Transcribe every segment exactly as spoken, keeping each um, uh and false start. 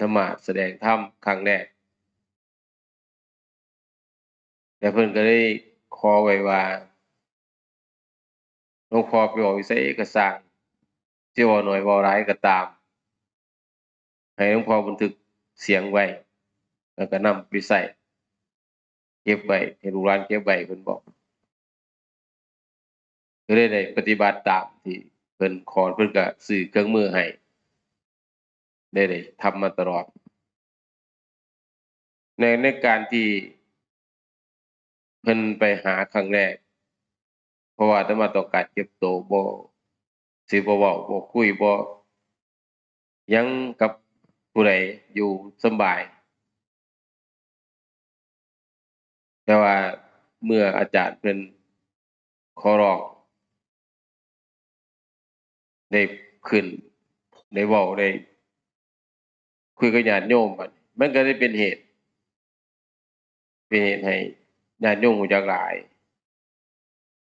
ธรรมะแสดงธรรมครั้งแรก แล้วเพิ่นก็เลยขอไว้ว่า หลวงพ่อไปออกวิสัยเอกสาร สิเว้าน้อยเว้าหลายก็ตาม ให้หลวงพ่อบันทึกเสียงไว้ แล้วก็นำไปใช้ เก็บไว้ ให้ลูกหลานเก็บไว้ เพิ่นบอก ก็เลยได้ปฏิบัติตามที่เพิ่นขอ เพิ่นก็ซื้อเครื่องมือให้ ได้ ได้ทำมาตลอด ใน ในการที่เพิ่นไปหาครั้งแรก เพราะว่าอาตมาต้องการเก็บตัว บ่ สิบ่เว้า บ่คุย บ่หยังกับผู้ใด อยู่สำบาย แต่ว่าเมื่ออาจารย์เพิ่นขอร้อง ได้ขึ้น ได้เว้า ได้คุยกับญาติโยม บัดนี้มันก็เลยเป็นเหตุ เป็นเหตุให้ญาติโยมรู้จักหลาย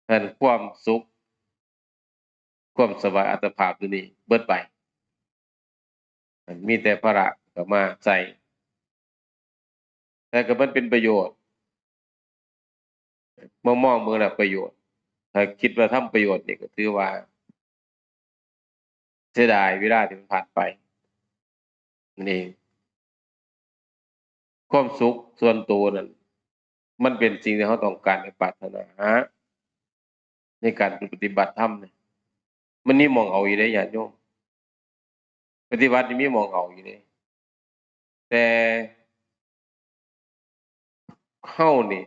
ฉะนั้นความสุข ความสบายอัตภาพตัวนี้เบิดไป มีแต่ภาระก็มาใส่ แต่ก็มันเป็นประโยชน์ มามองเบิ่งแล้วประโยชน์ ถ้าคิดว่าทำประโยชน์นี่ก็ถือว่า เสียดายเวลาที่มันผ่านไป นั่นเอง ความสุขส่วนตัวนั่น มันเป็นสิ่งที่เราต้องการและปรารถนา ในการปฏิบัติธรรมเนี่ย มันมีหม่องเอาอยู่เด้ ญาติโยม ปฏิบัตินี่มีหม่องเอาอยู่เด้ แต่เฮานี่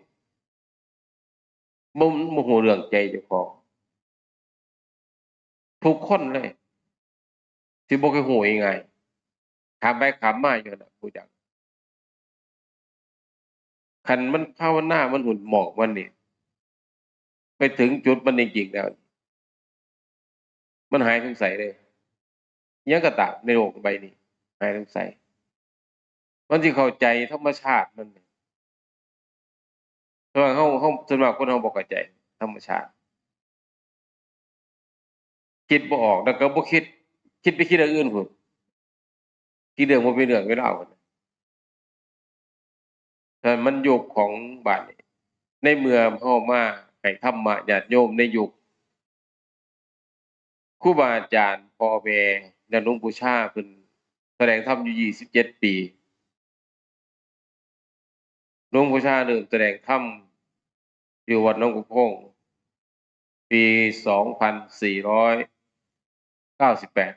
บ่ บ่ฮู้เรื่องใจเจ้าของ ทุกคนเลย สิบ่เคยฮู้ง่ายๆ ถามไปถามมาอยู่หั่นน่ะ รู้จัก คันมันภาวนา มันหลุดหมอกมันนี่ ไปถึงจุดมันจริงๆแล้ว มันหายสงสัยเลย หยังก็ตามในโลกใบนี้ หายสงสัย มันสิเข้าใจธรรมชาติมัน แต่ว่าเฮา เฮา ส่วนมากคนเฮาบ่เข้าใจธรรมชาติ คิดบ่ออก แล้วก็บ่คิด คิดไปคิดเรื่องอื่นพุ้น คิดเรื่องบ่เป็นเรื่องเป็นราวพุ้น แต่มันยุคของบาดนี้ ในเมื่อเฮามาให้ธรรมะญาติโยมในยุค ครูบาอาจารย์ พ่อแม่ และหลวงปู่ชาเพิ่นแสดงธรรมอยู่ยี่สิบเจ็ดปี หลวงปู่ชาเริ่มแสดงธรรมอยู่วัดหนองกุโพง ปีสองพันสี่ร้อยเก้าสิบแปด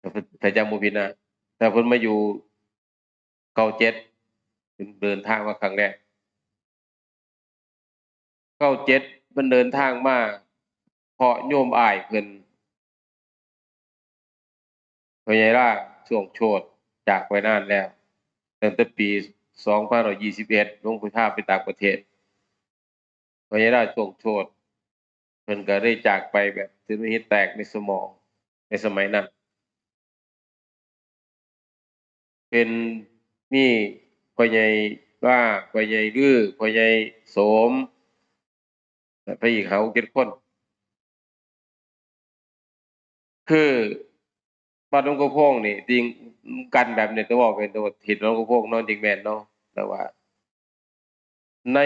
ถ้า ถ้าจำบ่ผิดนะ แต่เพิ่นมาอยู่เก้าเจ็ด เพิ่นเดินทางมาครั้งแรก เก้าเจ็ด เพิ่นเดินทางมา เพราะโยมอ้ายเพิ่น พ่อใหญ่ล่า ช่วงโชติ จากไปนานแล้ว ตั้งแต่ปีสองพันยี่สิบเอ็ด หลวงปู่ชาไปต่างประเทศ พ่อใหญ่ล่า ช่วงโชติ เพิ่นก็ได้จากไปแบบเส้นเลือดแตกในสมอง ในสมัยนั้น เป็น มีพ่อใหญ่ล่า พ่อใหญ่ลือ พ่อใหญ่โสม และไปอีกห้าหกเจ็ดคน คือวัดหนองกุโพงนี่ จริงกันแบบนี้ แต่ว่าเป็นตัวทิศหนองกุโพงเนาะ จริงแม่นเนาะ แต่ว่า ใน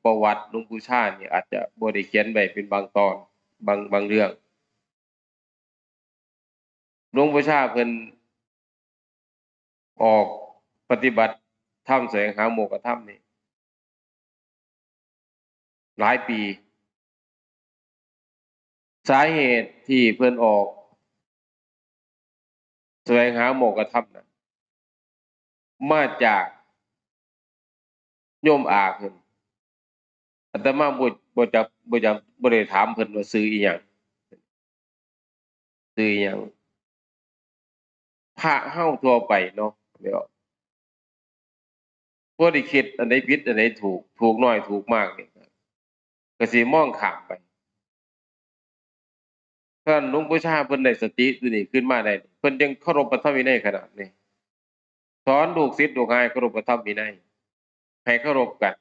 ประวัติหลวงปู่ชานี่ อาจจะบ่ได้เขียนไว้เป็นบางตอน บาง บางเรื่อง หลวงปู่ชาเพิ่นออกปฏิบัติธรรม แสวงหาโมกขธรรมนี่ หลายปี สาเหตุที่เพิ่นออก แสวงหาโมกขธรรมน่ะ มาจากโยมอาเพิ่น อาตมาบ่ บ่จัก บ่จัก บ่ได้ถามเพิ่นว่าชื่ออีหยัง ชื่ออีหยัง พระเฮาทั่วไปเนาะ เดี๋ยว บ่ได้คิดอันใดผิดอันใดถูก ถูกน้อยถูกมากนี่ ก็สิมองข้ามไป ฉะนั้นหลวงปู่ชาเพิ่นได้สติตัวนี้ขึ้นมาได้ เพิ่นจึงเคารพพระธรรมวินัยขนาดนี้ สอนลูกศิษย์ลูกหาให้เคารพพระธรรมวินัย ให้เคารพกัน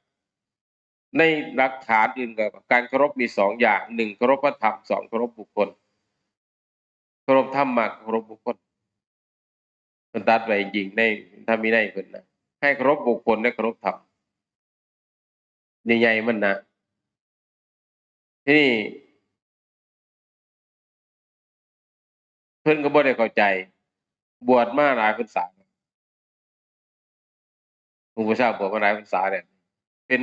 ในหลักฐานอื่นก็ การเคารพมีสองอย่าง หนึ่ง เคารพพระธรรม สอง เคารพบุคคล เคารพธรรมมากกว่าเคารพบุคคล มันตัดไว้จริงในธรรมวินัยเพิ่นนะ ให้เคารพบุคคลและเคารพธรรม นี่ใหญ่มันนะ ทีนี้ เพิ่นก็บ่ได้เข้าใจ บวชมาหลายพรรษา หลวงปู่ชาบวชมาหลายพรรษาเนี่ย เป็น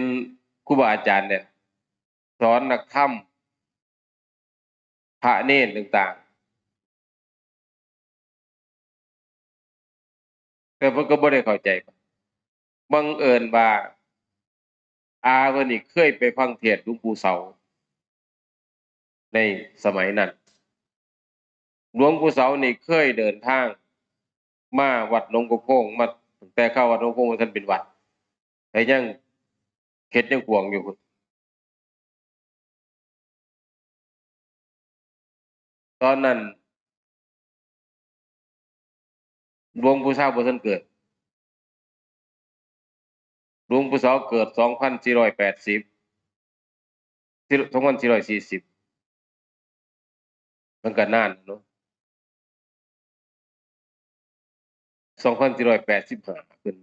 ครูบาอาจารย์เนี่ย สอนหลักธรรม พระเณรต่างๆ แต่เพิ่นก็บ่ได้เข้าใจ บังเอิญว่า อาเพิ่นนี่เคยไปฟังเทศน์หลวงปู่เสา ในสมัยนั้น หลวงปู่เสานี่เคยเดินทางมาวัดหนองกระโพง มาตั้งแต่เข้าวัดหนองกระโพงว่าท่านเป็นวัด แต่ยังเข็ดยังขวงอยู่ ตอนนั้น หลวงปู่เสาบ่ทันเกิด หลวงปู่เสาเกิดสองพันสี่ร้อยแปดสิบ สองพันสี่ร้อยสี่สิบ มันก็นานเนาะ สองพันสี่ร้อยแปดสิบห้า เพิ่น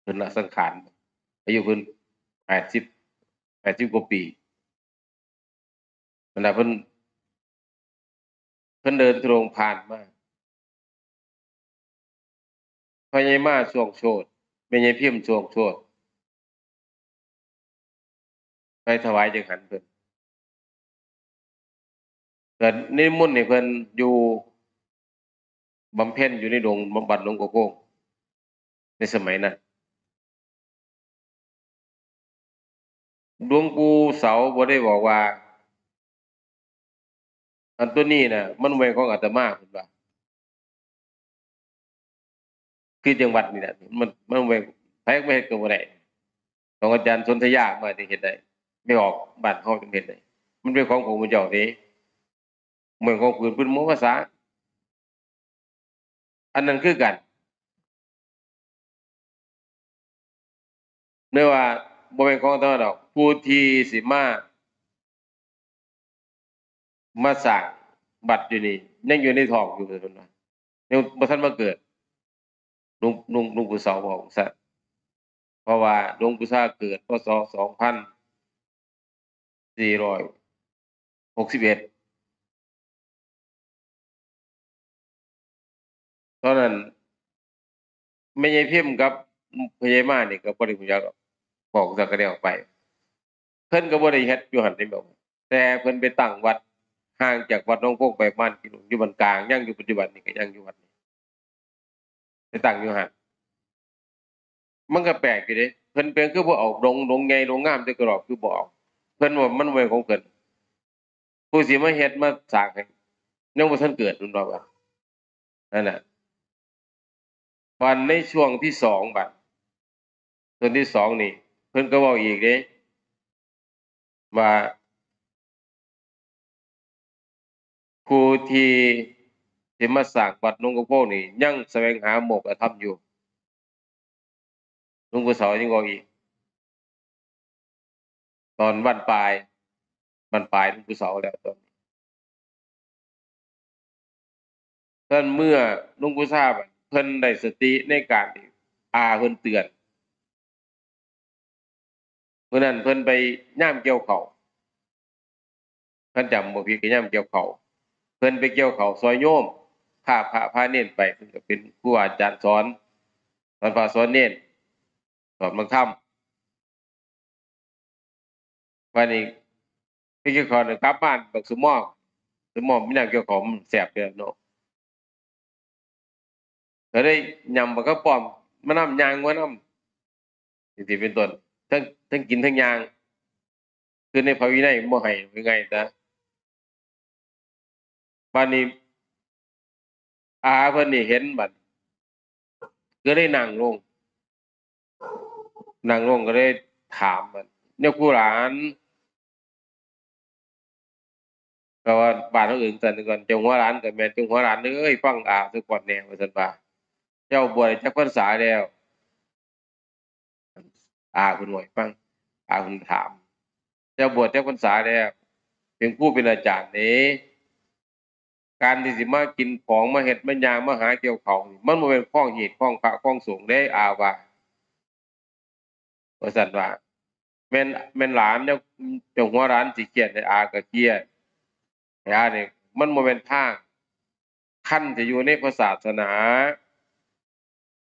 เพิ่นละสังขาร อายุเพิ่นแปดสิบ แปดสิบกว่าปี นั่นล่ะเพิ่น เพิ่นเดินธุดงค์ผ่านมา พ่อใหญ่มาช่วงโชติ แม่ใหญ่พิมช่วงโชติ ไปถวายจังหันเพิ่น ก็นิมนต์ให้เพิ่นอยู่บำเพ็ญอยู่ในดงบำบัดหลวงกระโพง ในสมัยนั้น หลวงปู่เสาบ่ได้บอกว่า อันตัวนี้น่ะ มันบ่แม่นของอาตมา เพิ่นว่า คือจังหวัดนี่แหละ มัน มันบ่แม่น ไผก็บ่เฮ็ดก็บ่ได้ ของอาจารย์สนธยามาจั่งเฮ็ดได้ ไม่ออกบ้านเฮาจั่งเฮ็ดได้ มันเป็นของพระพุทธเจ้าเด้ บ่แม่นของพื้น พื้นเมืองภาษา อันนั้นคือกัน เรียกว่าบ่แม่นของอาตมาดอก ผู้ที่สิมา มาสร้างวัดอยู่นี่ ยังอยู่ในท้องอยู่ เพิ่นว่า ยังบ่ทันมาเกิด หลวง หลวง หลวงปู่เสาบอกซั่น เพราะว่าหลวงปู่เสาเกิด พ.ศ. สองพันสี่ร้อยหกสิบเอ็ด ตอนนั้น แม่ใหญ่พิมกับพ่อใหญ่มานี่ก็บ่ได้ฮู้จักดอก บอกจั่งก็ได้ออกไป เพิ่นก็บ่ได้เฮ็ดอยู่หั่นเด้ แบบ แต่เพิ่นไปตั้งวัดห่างจากวัดหนองโพงไปประมาณกิโล อยู่บ้านกลาง ยังอยู่ปัจจุบันนี่ก็ยังอยู่วัดนี้ ไปตั้งอยู่หั่น มันก็แปลกอยู่เด้ เพิ่นเป็นคือบ่เอาดง ดงใหญ่ดงงามแต่กระดอกคือบ่เอา เพิ่นว่ามันบ่แม่นของเพิ่น ผู้สิมาเฮ็ดมาสร้างให้ ยังบ่ทันเกิด เพิ่นว่า นั่นน่ะ บัดในช่วงที่สองบัด ช่วงที่สองนี่ เพิ่นก็เว้าอีกเด้ ว่า ผู้ที่สิมาสร้างวัดหนองกระโพงนี่ ยังแสวงหาโมกขธรรมอยู่ หลวงปู่เสายังเว้าอีก ตอนบั้นปลาย บั้นปลายหลวงปู่เสาแล้วตอนนี้ ท่านเมื่อหลวงปู่ทราบอะ เพิ่นได้สติในการที่อาเพิ่นเตือน มื้อนั้นเพิ่นไปยามเกี่ยวข้าว คันจำบ่ผิดก็ยามเกี่ยวข้าว เพิ่นไปเกี่ยวข้าวซอยโยม พาพระพาเณรไป เพิ่นก็เป็นครูอาจารย์สอน สอนพระสอนเณร สอนบักธรรม บัดนี้ไปเกี่ยวข้าวน่ะ กลับบ้านบักสมอ สมอมันยามเกี่ยวข้าวมันแซ่บเด้อเนาะ ก็เลยยำบักกะป๋อมมานำ ย่างมานำ จั่งซี้เป็นต้น ทั้ง ทั้งกินทั้งย่าง คือในพระวินัยมันบ่ให้ ว่าง่ายซะ บัดนี้ อาเพิ่นนี่เห็นบัด ก็เลยนั่งลง นั่งลงก็เลยถามบัด เนี่ย ครูหลาน ก็ว่าบ้านเฮาเอิ้นซั่นก่อน เจ้าหัวหลานก็แม่น เจ้าหัวหลานเอ้ย ฟังอาซะก่อนแหน่ ว่าซั่นว่า เจ้าบวชได้จักพรรษาแล้ว อาเพิ่นเว้าให้ฟัง อาเพิ่นถาม เจ้าบวชจักพรรษาแล้ว เป็นครูเป็นอาจารย์เด้ การที่สิมากินของมาเฮ็ดมาย่างมาหาเกี่ยวเขานี่มันบ่แม่นของฮีดของพระของสงฆ์เด้ อาว่า ว่าซั่นว่า แม่น แม่นหลานเนี่ย เจ้าหัวหลานสิเครียดเนี่ย อาก็เครียด อานี่มันบ่แม่นทาง คันจะอยู่ในพระศาสนา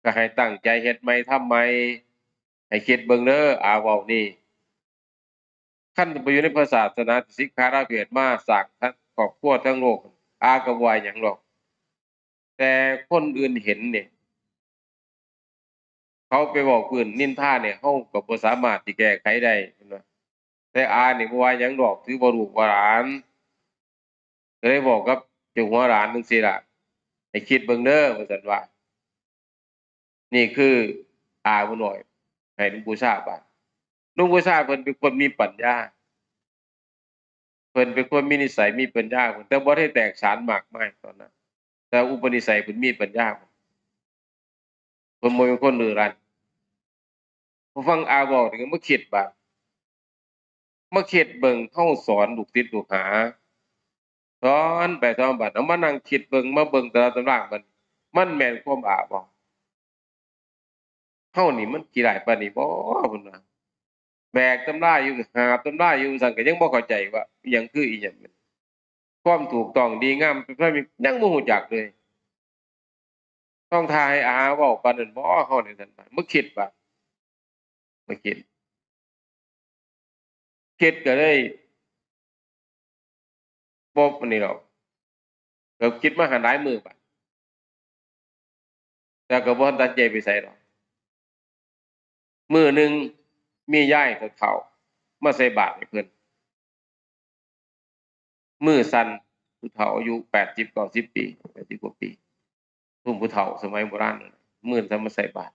ก็ให้ตั้งใจเฮ็ดใหม่ทำใหม่ ให้คิดเบิ่งเด้อ อาเว้านี่ คันจะไปอยู่ในพระศาสนา สิกขาลาเพศมาสร้างทั้งครอบครัวทั้งโลก อาก็บ่ว่าหยังดอก แต่คนอื่นเห็นเนี่ย เขาไปเว้าพื้นนินทาเนี่ย เฮาก็บ่สามารถที่แก้ไขได้ เพิ่นว่า แต่อานี่บ่ว่าหยังดอก ถือว่าลูกว่าหลาน ก็เลยบอกกับเจ้าหัวหลานจั่งซี้ล่ะ ให้คิดเบิ่งเด้อ ว่าซั่นว่า นี่คืออาผู้น้อย ให้หลวงปู่ชาบาด หลวงปู่ชาเพิ่นเป็นคนมีปัญญา เพิ่นเป็นคนมีนิสัยมีปัญญา เพิ่นแต่บ่ได้แตกฉานมากมายตอนนั้น แต่อุปนิสัยเพิ่นมีปัญญา เพิ่นบ่เป็นคนดื้อรั้น พอฟังอาเว้านี่ก็มาคิดบาด มาคิดเบิ่ง เฮาสอนลูกศิษย์ลูกหา สอนไปสอนบาด เอามานั่งคิดเบิ่ง มาเบิ่งตำรับตำราบัด มันแม่นความอาบ่ เฮานี่มันขี้ร้ายปานนี้บ่ เพิ่นว่า แบกตำราอยู่ หาบตำราอยู่ ซั่นก็ยังบ่เข้าใจว่าอิหยังคืออิหยัง ความถูกต้องดีงามเป็นพระมี ยังบ่ฮู้จักเลย ต้องถ่าให้อาเว้าปานนั้นบ่ เฮานี่ ซั่นว่า มาคิดบาด มาคิด คิดก็เลย บ่อันนี้ดอก ก็คิดมาหั้นหลายมื้อบาด แต่ก็บ่ทันตัดใจไปไสดอก มื้อหนึ่งมียายเฒ่าๆ มาใส่บาตรให้เพิ่น มือสั่น ผู้เฒ่าอายุแปดสิบ เก้าสิบ ปี แปดสิบ กว่าปี ซุมผู้เฒ่าสมัยโบราณนั่นน่ะ มือสั่นมาใส่บาตร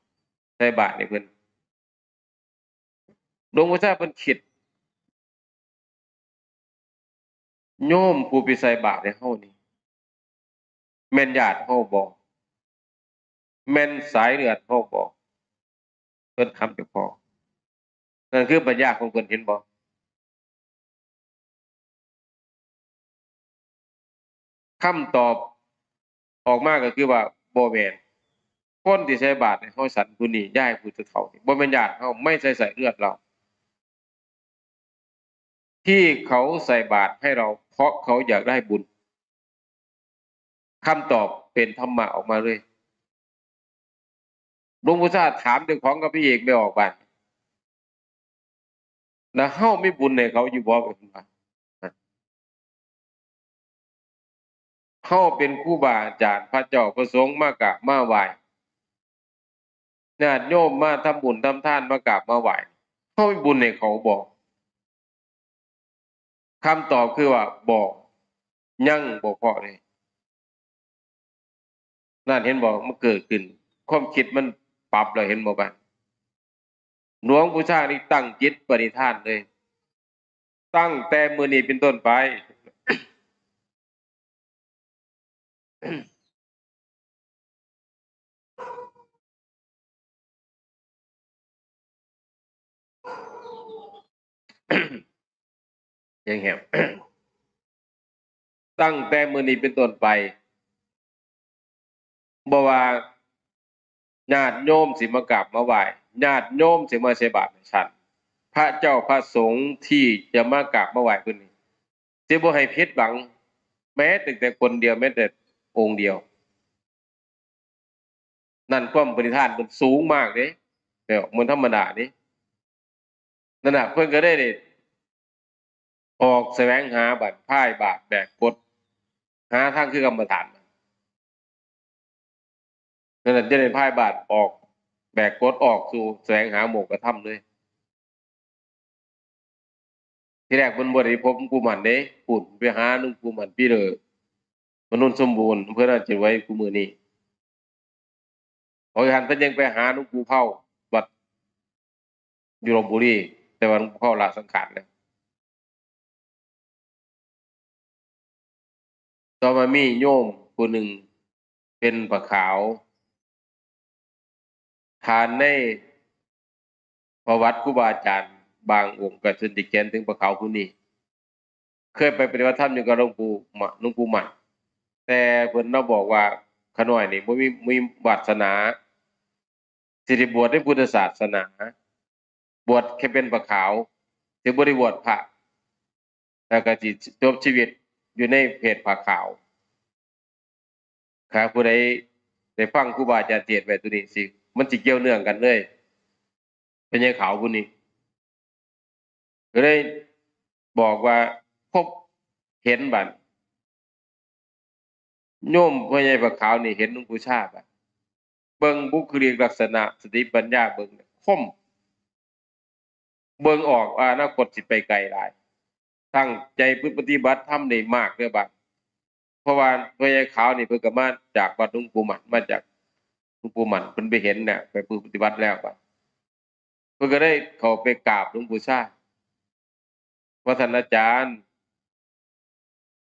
ใส่บาตรให้เพิ่น หลวงปู่ชาเพิ่นคิด โยมผู้ไปใส่บาตรให้เฮานี่ แม่นญาติเฮาบ่ แม่นสายเลือดเฮาบ่ เพิ่นถามเจ้าของ นั่นคือปัญญาของเพิ่น เห็นบ่ คำตอบออกมาก็คือว่าบ่แม่น คนที่ใส่บาตรให้เฮาสั่นผู้นี้ ยายผู้เฒ่านี่ บ่แม่นญาติเฮา ไม่ใช่สายเลือดเรา ที่เขาใส่บาตรให้เรา เพราะเขาอยากได้บุญ คำตอบเป็นธรรมะออกมาเลย หลวงปู่ชาถามเจ้าของกับพระเอกไม่ออกบาด แล้วเฮามีบุญให้เขาอยู่บ่ เพิ่นว่า เฮาเป็นครูบาอาจารย์ พระเจ้าพระสงฆ์มากราบมาไหว้ ญาติโยมมาทำบุญทำทานมากราบมาไหว้ เฮามีบุญให้เขาบ่ คำตอบคือว่าบ่ ยังบ่พอเลย นั่นเห็นบ่ มันเกิดขึ้น ความคิดมันปรับแล้ว เห็นบ่บาด หลวงปู่ชานี่ตั้งจิตปณิธานเลย ตั้งแต่มื้อนี้เป็นต้นไป ยังแหบ ตั้งแต่มื้อนี้เป็นต้นไป บ่ว่าญาติโยมสิมากราบมาไหว้ ญาติโยมสิมาใส่บาตรให้ฉัน พระเจ้าพระสงฆ์ที่จะมากราบมาไหว้เพิ่นนี่ สิบ่ให้ผิดหวัง แม้แต่คนเดียว แม้แต่องค์เดียว นั่นความปณิธานมันสูงมากเด้ แบบมันธรรมดาเด้ นั่นน่ะ เพิ่นก็ได้นี่ ออกแสวงหาบัด พายบาตรแบกกฐ หาทางคือกรรมฐาน นั่นน่ะ จะได้พายบาตรออก แบกกฐออกสู่แสวงหาโมกขธรรมเลย ทีแรกเพิ่นบ่ได้พบหลวงปู่มั่นเด้ พู้นไปหาหลวงปู่มั่นปีเดอร์ มโนนสมบูรณ์ อำเภอนาเจริญไว้คู่มื้อนี้ เอาอีหันเพิ่นยังไปหาหลวงปู่เผ่า วัดอยู่ลพบุรี แต่ว่าหลวงปู่เผ่าละสังขารแล้ว ต่อมามีโยมผู้หนึ่งเป็นผ้าขาว ถ้าในประวัติครูบาอาจารย์บางองค์ก็เพิ่นสิเขียนถึงผ้าขาวผู้นี้ เคยไปปฏิบัติธรรมอยู่กับหลวงปู่มะ หลวงปู่มั่น แต่เพิ่นมาบอกว่า ข้าน้อยนี่บ่มี บ่มีวาสนา สิได้บวชในพุทธศาสนา บวชแค่เป็นผ้าขาว สิบ่ได้บวชพระ แล้วก็สิจบชีวิตอยู่ในเพศผ้าขาว ถ้าผู้ใดได้ฟังครูบาอาจารย์เทศน์ไว้ตัวนี้สิ มันสิเกี่ยวเนื่องกันเลย พ่อใหญ่ขาวผู้นี้ ก็เลยบอกว่า พบเห็นบัด โยมพ่อใหญ่ผ้าขาวนี่เห็นหลวงปู่ชาบัด เบิ่งบุคลิกลักษณะ สติปัญญาเบิ่งคม เบิ่งออกว่าอนาคตสิไปไกลหลาย ตั้งใจปฏิบัติธรรมได้มากเด้อบัด เพราะว่าพ่อใหญ่ขาวนี่เพิ่นก็มาจากวัดหลวงปู่หมัน มาจากหลวงปู่หมัน เพิ่นไปเห็นเนี่ยไปปฏิบัติแล้วบัด เพิ่นก็ได้เข้าไปกราบหลวงปู่ชา ว่า ท่านอาจารย์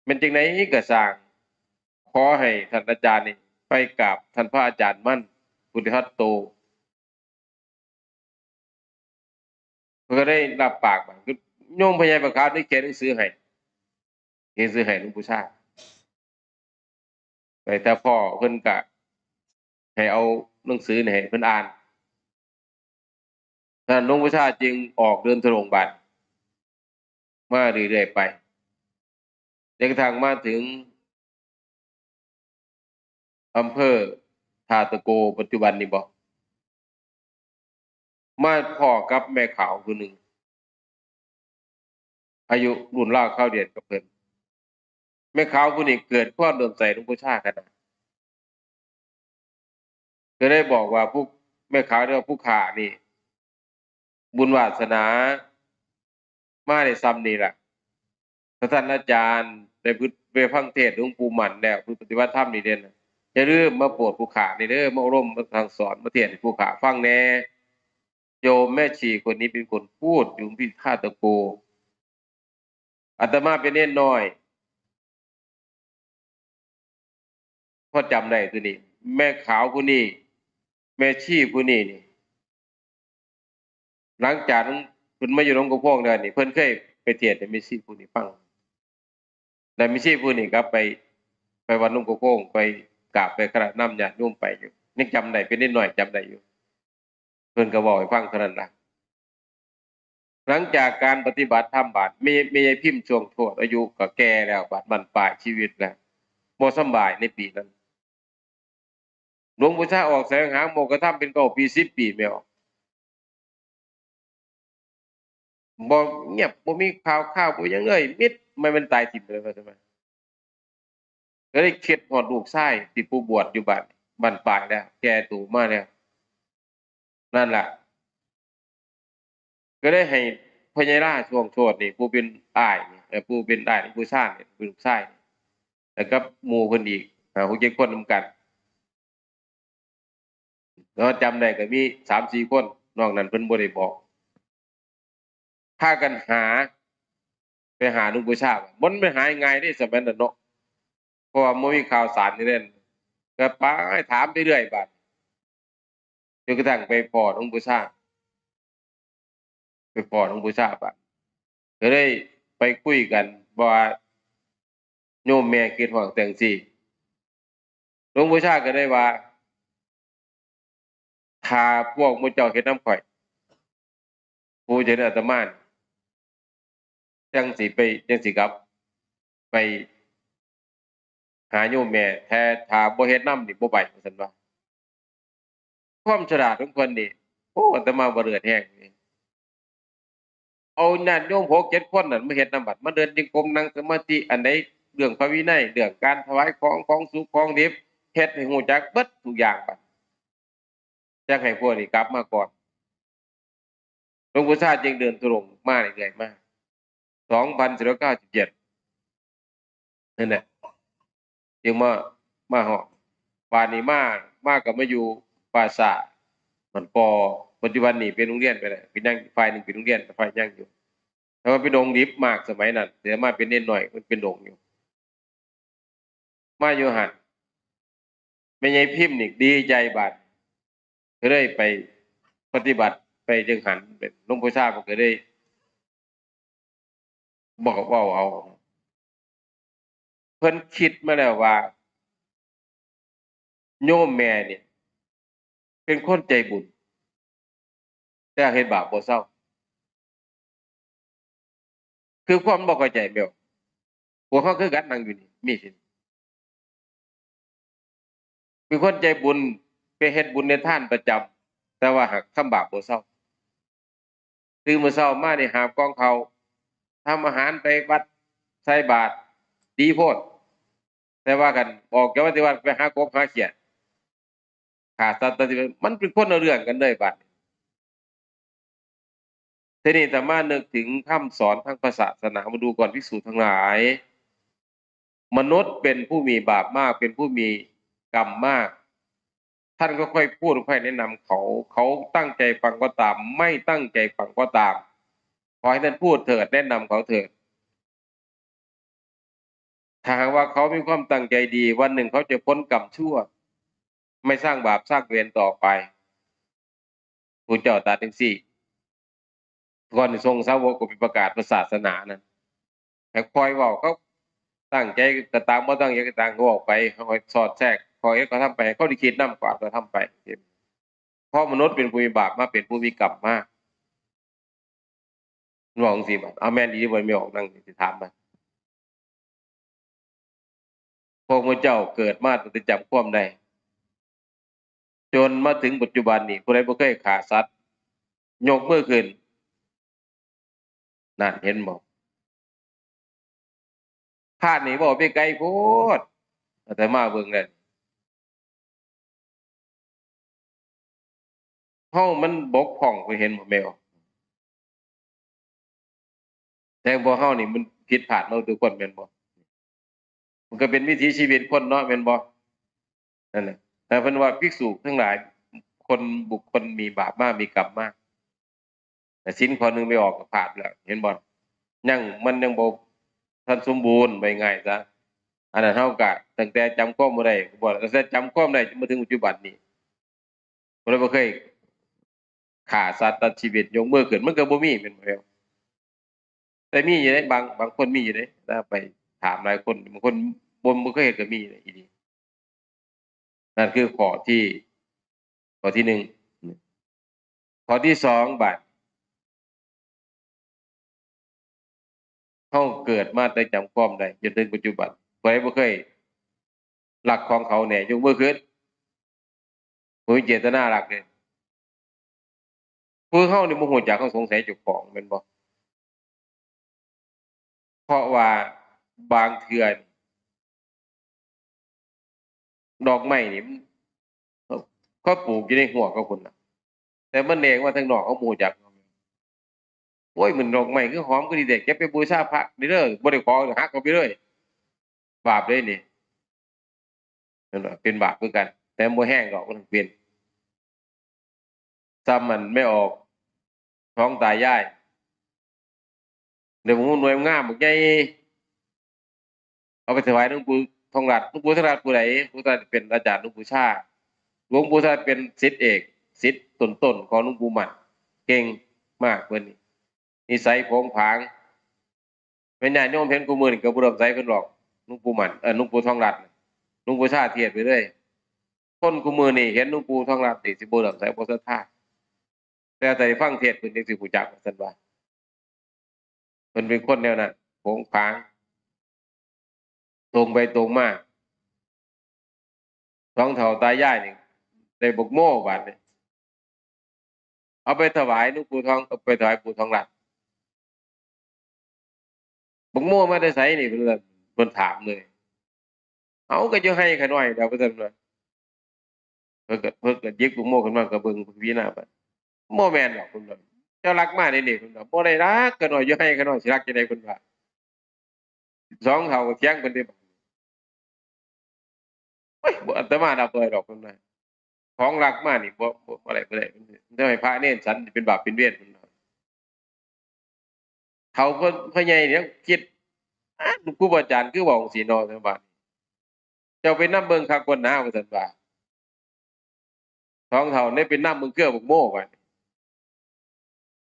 แม่นจังใดก็ซ่าง ขอให้ท่านอาจารย์นี่ไปกราบท่านพระอาจารย์มั่น พุทธทัตโต เพิ่นก็ได้รับปากว่า โยมพ่อใหญ่ผ้าขาวได้เขียนหนังสือให้ เขียนหนังสือให้หลวงปู่ชา ไปแต่พ้อเพิ่นก็ให้เอาหนังสือนี่ให้เพิ่นอ่าน ฉะนั้นหลวงปู่ชาจึงออกเดินธุดงค์บัดมาเรื่อยๆไป จนกระทั่งมาถึงอำเภอท่าตะโกปัจจุบันนี่บ่ มาพ้อกับแม่ขาวผู้หนึ่ง อายุรุ่นราวคราวเดียวกับเพิ่น แม่ขาวผู้นี้เกิดความเลื่อมใสหลวงปู่ชาขนาด ก็ได้บอกว่า ผู้ แม่ขาวเรียกว่า ผู้ข้านี่ บุญวาสนามาได้ส่ำนี่ล่ะ ถ้าท่านอาจารย์ได้ไปฟังเทศน์หลวงปู่หมันแล้ว ไปปฏิบัติธรรมนี่เด้อ อย่าลืมมาโปรดผู้ข้านี่เด้อ มาอบรม มาสั่งสอน มาเทศน์ให้ผู้ข้าฟังแน่ โยมแม่ชีคนนี้เป็นคนพูดอยู่ที่ท่าตะโก อาตมาเป็นเนนน้อย พอจำได้ตัวนี้ แม่ขาวผู้นี้ แม่ชีผู้นี้นี่ หลังจากนั้นเพิ่นมาอยู่หนองกระพงแล้วนี่ เพิ่นเคยไปเทศน์ให้แม่ชีผู้นี้ฟัง แล้วแม่ชีผู้นี้กลับไป ไปวัดหนองกระพง ไปกราบไปคารวะนำญาติโยมไปอยู่ ยังจำได้ เป็นเนนน้อยจำได้อยู่ เพิ่นก็เว้าให้ฟังเท่านั้นล่ะ หลังจากการปฏิบัติธรรมบาด แม่ แม่ยายพิมพ์ช่วงโชติ อายุก็แก่แล้ว บาดบั้นปลายชีวิตแล้ว บ่สำบายในปีนั้น หลวงปู่ชาออกแสวงหาโมกขธรรมเป็นเก้าปี สิบปีแม่นบ่ บ่เงียบ บ่มีข่าวคราว บ่หยังเลย มิด มันเป็นตายถิ่มเลยว่าซั่นว่า ก็เลยคิดฮอดลูกชายที่ผู้บวชอยู่บ้าน บ้านปลายแล้ว แก่โตมาแล้ว นั่นล่ะ ก็เลยให้พ่อใหญ่ลาช่วงโชตินี่ ผู้เป็นอ้ายนี่ เอ่อ ผู้เป็นอ้ายหลวงปู่ชานี่ เป็นลูกชาย แล้วกับหมู่เพิ่นอีก ห้าหกเจ็ดคนนำกัน แล้วจำได้ก็มีสามสี่คน นอกนั้นเพิ่นบ่ได้บอก พากันหา ไปหาหลวงปู่ชา มันไม่หายง่ายเด้สมัยนั้นเนาะ เพราะว่าบ่มีข่าวสารนี่เด้ ก็ไปถามไปเรื่อยบาด จนกระทั่งไปพ้อหลวงปู่ชา ไปพ้อหลวงปู่ชาบาด ก็เลยไปคุยกันว่า โยมแม่คิดฮอดจั่งซี้ หลวงปู่ชาก็ได้ว่า ถ้าพวกหมู่เจ้าเฮ็ดนำข้อย ผู้เจ้าอาตมานี่ จั่งสิไป จั่งสิกลับ ไปหาโยมแม่ แต่ถ้าบ่เฮ็ดนำนี่บ่ไป ว่าซั่นว่า ความฉลาดของเพิ่นนี่ โอ้ อาตมาบ่เลิศแฮงนี่ เอาญาติโยมหกเจ็ดคนนั่นมาเฮ็ดนำบัด มาเดินจงกรม นั่งสมาธิ อันใดเรื่องพระวินัย เรื่องการถวายของ ของสุกของดิบ เฮ็ดให้ฮู้จักเบิดทุกอย่างบัด จั่งให้พวกนี้กลับมาก่อน หลวงปู่ชาจึงเดินธุดงค์มาเรื่อยๆมา สองพันสี่ร้อยเก้าสิบเจ็ด นั่นแหละ จึงมา มาฮอด บาดนี้มา มาก็มาอยู่ป่าช้า มันปอ ปัจจุบันนี้เป็นโรงเรียนไปแล้ว เป็นยัง ฝ่ายหนึ่งเป็นโรงเรียน ฝ่ายยังอยู่ แต่ว่าเป็นดงดิบมากสมัยนั้น แต่มาเป็นเนนน้อย มันเป็นดงอยู่ มาอยู่หั่น แม่ยายพิมพ์นี่ดีใจบาด ก็เลยไปปฏิบัติ ไปจั่งหั้น เป็นหลวงปู่ชาเพิ่นก็เลยบอกเว้าเอา เพิ่นคิดมาแล้วว่า โยมแม่เนี่ย เป็นคนใจบุญ แต่เฮ็ดบาปบ่เซา คือความบ่เข้าใจแม่น พวกเฮาคือกันนั่งอยู่นี่ มีสิ เป็นคนใจบุญ ไปเฮ็ดบุญในทานประจำ แต่ว่าหากทำบาปบ่เซา ตื่นมื้อเช้ามานี่หาบกองข้าว ทำอาหารไปวัด ใส่บาตร ดีโพด แต่ว่าคันออกจากวัดที่วัดไปหากบหาเขียด ฆ่าสัตว์ตัดชีวิต มันเป็นคนละเรื่องกันเลยบัดนี้ ทีนี้อาตมานึกถึงคำสอนทางพระศาสนา มาดูก่อนภิกษุทั้งหลาย มนุษย์เป็นผู้มีบาปมาก เป็นผู้มีกรรมมาก ท่านก็ค่อยพูดค่อยแนะนำเขา เขาตั้งใจฟังก็ตาม ไม่ตั้งใจฟังก็ตาม ขอให้ท่านพูดเถิด แนะนำเขาเถิด ถ้าหากว่าเขามีความตั้งใจดี วันหนึ่งเขาจะพ้นกรรมชั่ว ไม่สร้างบาปสร้างเวรต่อไป พระเจ้าตรัสจังซี่ ก่อนที่ทรงสาวกก็ไปประกาศพระศาสนานั้น ให้คอยเว้า เขาตั้งใจก็ตาม บ่ตั้งใจก็ตาม ก็เว้าไป เขาให้สอดแทรก คอยให้เขาทำไป เขาได้คิดนำ กว่าเขาทำไป เพราะมนุษย์เป็นผู้มีบาปมา เป็นผู้มีกรรมมา มันบอกจังซี่บัด เอาแม่นอีหลีบ่ แม่ออกนั่งสิถามมัน พวกพระเจ้าเกิดมาตั้งแต่จำความได้ จนมาถึงปัจจุบันนี้ ผู้ใดบ่เคยฆ่าสัตว์ ยกมือขึ้น นั่นเห็นบ่ พระนี่เว้าไปไกลโพด อาตมาเบิ่งแล้ว เฮามันบกพร่อง ไปเห็นบ่แม่นบ่ แต่พวกเฮานี่มันผิดพลาดมาทุกคนแม่นบ่ มันก็เป็นวิถีชีวิตคนเนาะแม่นบ่ นั่นแหละ แต่เพิ่นว่าภิกษุทั้งหลาย คนบุคคลมีบาปมา มีกรรมมา แต่ศีลข้อหนึ่งไม่ออกก็พลาดแล้ว เห็นบ่ ยัง มันยังบ่ทันสมบูรณ์ ว่าง่ายซะ อันนั้นเฮาก็ตั้งแต่จำความบ่ได้ บ่ ตั้งแต่จำความได้จนมาถึงปัจจุบันนี้ บ่ได้ บ่เคยฆ่าสัตว์ตัดชีวิต ยกมือขึ้น มันก็บ่มี แม่นบ่ แต่มีอยู่เด้ บาง บางคนมีอยู่เด้ ถ้าไปถามหลายคน บางคนบ่ บ่เคยเฮ็ดก็มีอยู่เด้ อีหลี นั่นคือข้อที่ ข้อที่หนึ่ง ข้อที่สอง บาด เฮาเกิดมาแต่จำความได้จนถึงปัจจุบัน ผู้ใดบ่เคยลักของเขาแน่ ยกมือขึ้น บ่มีเจตนาลักเด้ ผู้เฮานี่บ่ฮู้จัก เฮาสงสัยเจ้าของแม่นบ่ เพราะว่าบางเทื่อนี่ ดอกไม้นี่มัน เขาปลูกอยู่ในรั้วเขาพุ้นน่ะ แต่มันแดงมาทางนอก เขาบ่ฮู้จัก โอ้ย มันดอกไม้คือหอมคือดีแท้ เก็บไปบูชาพระเด้อ บ่ได้ขอ หักเอาไปเลย บาปเด้นี่ นั่นล่ะ เป็นบาปคือกัน แต่บ่แฮงดอก มันเป็น ซ้ำมันไม่ออก ท้องตายาย เดี๋ยวผมหน่วยงามบักใหญ่ เอาไปถวายหลวงปู่ทองหลัด หลวงปู่ทองหลัดผู้ใด หลวงปู่ทองหลัดเป็นอาจารย์หลวงปู่ชา หลวงปู่ทองหลัดเป็นศิษย์เอก ศิษย์ต้นๆของหลวงปู่มั่น เก่งมากเพิ่นนี่ นิสัยโผงผาง แม่นญาติโยมเห็นคู่มื้อนี่ก็บ่เลื่อมใสเพิ่นดอก หลวงปู่มั่น เอ่อ หลวงปู่ทองหลัด หลวงปู่ชาเทศน์ไปเลย คนคู่มื้อนี่เห็นหลวงปู่ทองหลัดนี่สิบ่เลื่อมใส บ่ศรัทธา แต่ถ้าได้ฟังเทศน์เพิ่นจั่งสิรู้จัก ว่าซั่นว่า เพิ่นเป็นคนแนวนั้น โผงผาง ตรงไปตรงมา สองเฒ่าตายายนี่ ได้บักโมบาดนี่ เอาไปถวายหลวงปู่ทอง เอาไปถวายปู่ทองหลัด บักโมมาแต่ไสนี่ เพิ่นว่า เพิ่นถามเลย เอา ก็อยู่ไฮ่ข้าน้อยแล้ว ว่าซั่นว่า เพิ่นก็ เพิ่นก็หยิบบักโมขึ้นมาก็เบิ่งพิจารณาไป บ่แม่นดอก เพิ่นว่า เจ้าลักมานี่นี่ เพิ่นว่า บ่ได้ลัก ข้าน้อยอยู่ไฮ่ข้าน้อย สิลักจั่งใด เพิ่นว่า สองเฒ่าก็เถียงกันเด้ บัดนี้ โอ้ย บ่ อาตมารับบ่ได้ดอก เพิ่นว่า ของลักมานี่ บ่ บ่ บ่ได้ บ่ได้ เดี๋ยวให้พระเณรฉันเป็นบาปเป็นเวร เพิ่นว่า เฒ่าเพิ่น พ่อใหญ่เนี่ยคิด อ้า ครูบาอาจารย์คือเว้าจั่งซี้เนาะ ว่าซั่นว่า เจ้าไปนำเบิ่งคักก่อนนะ ว่าซั่นว่า สองเฒ่านี่ไปนำเบิ่งเครือบักโม ว่า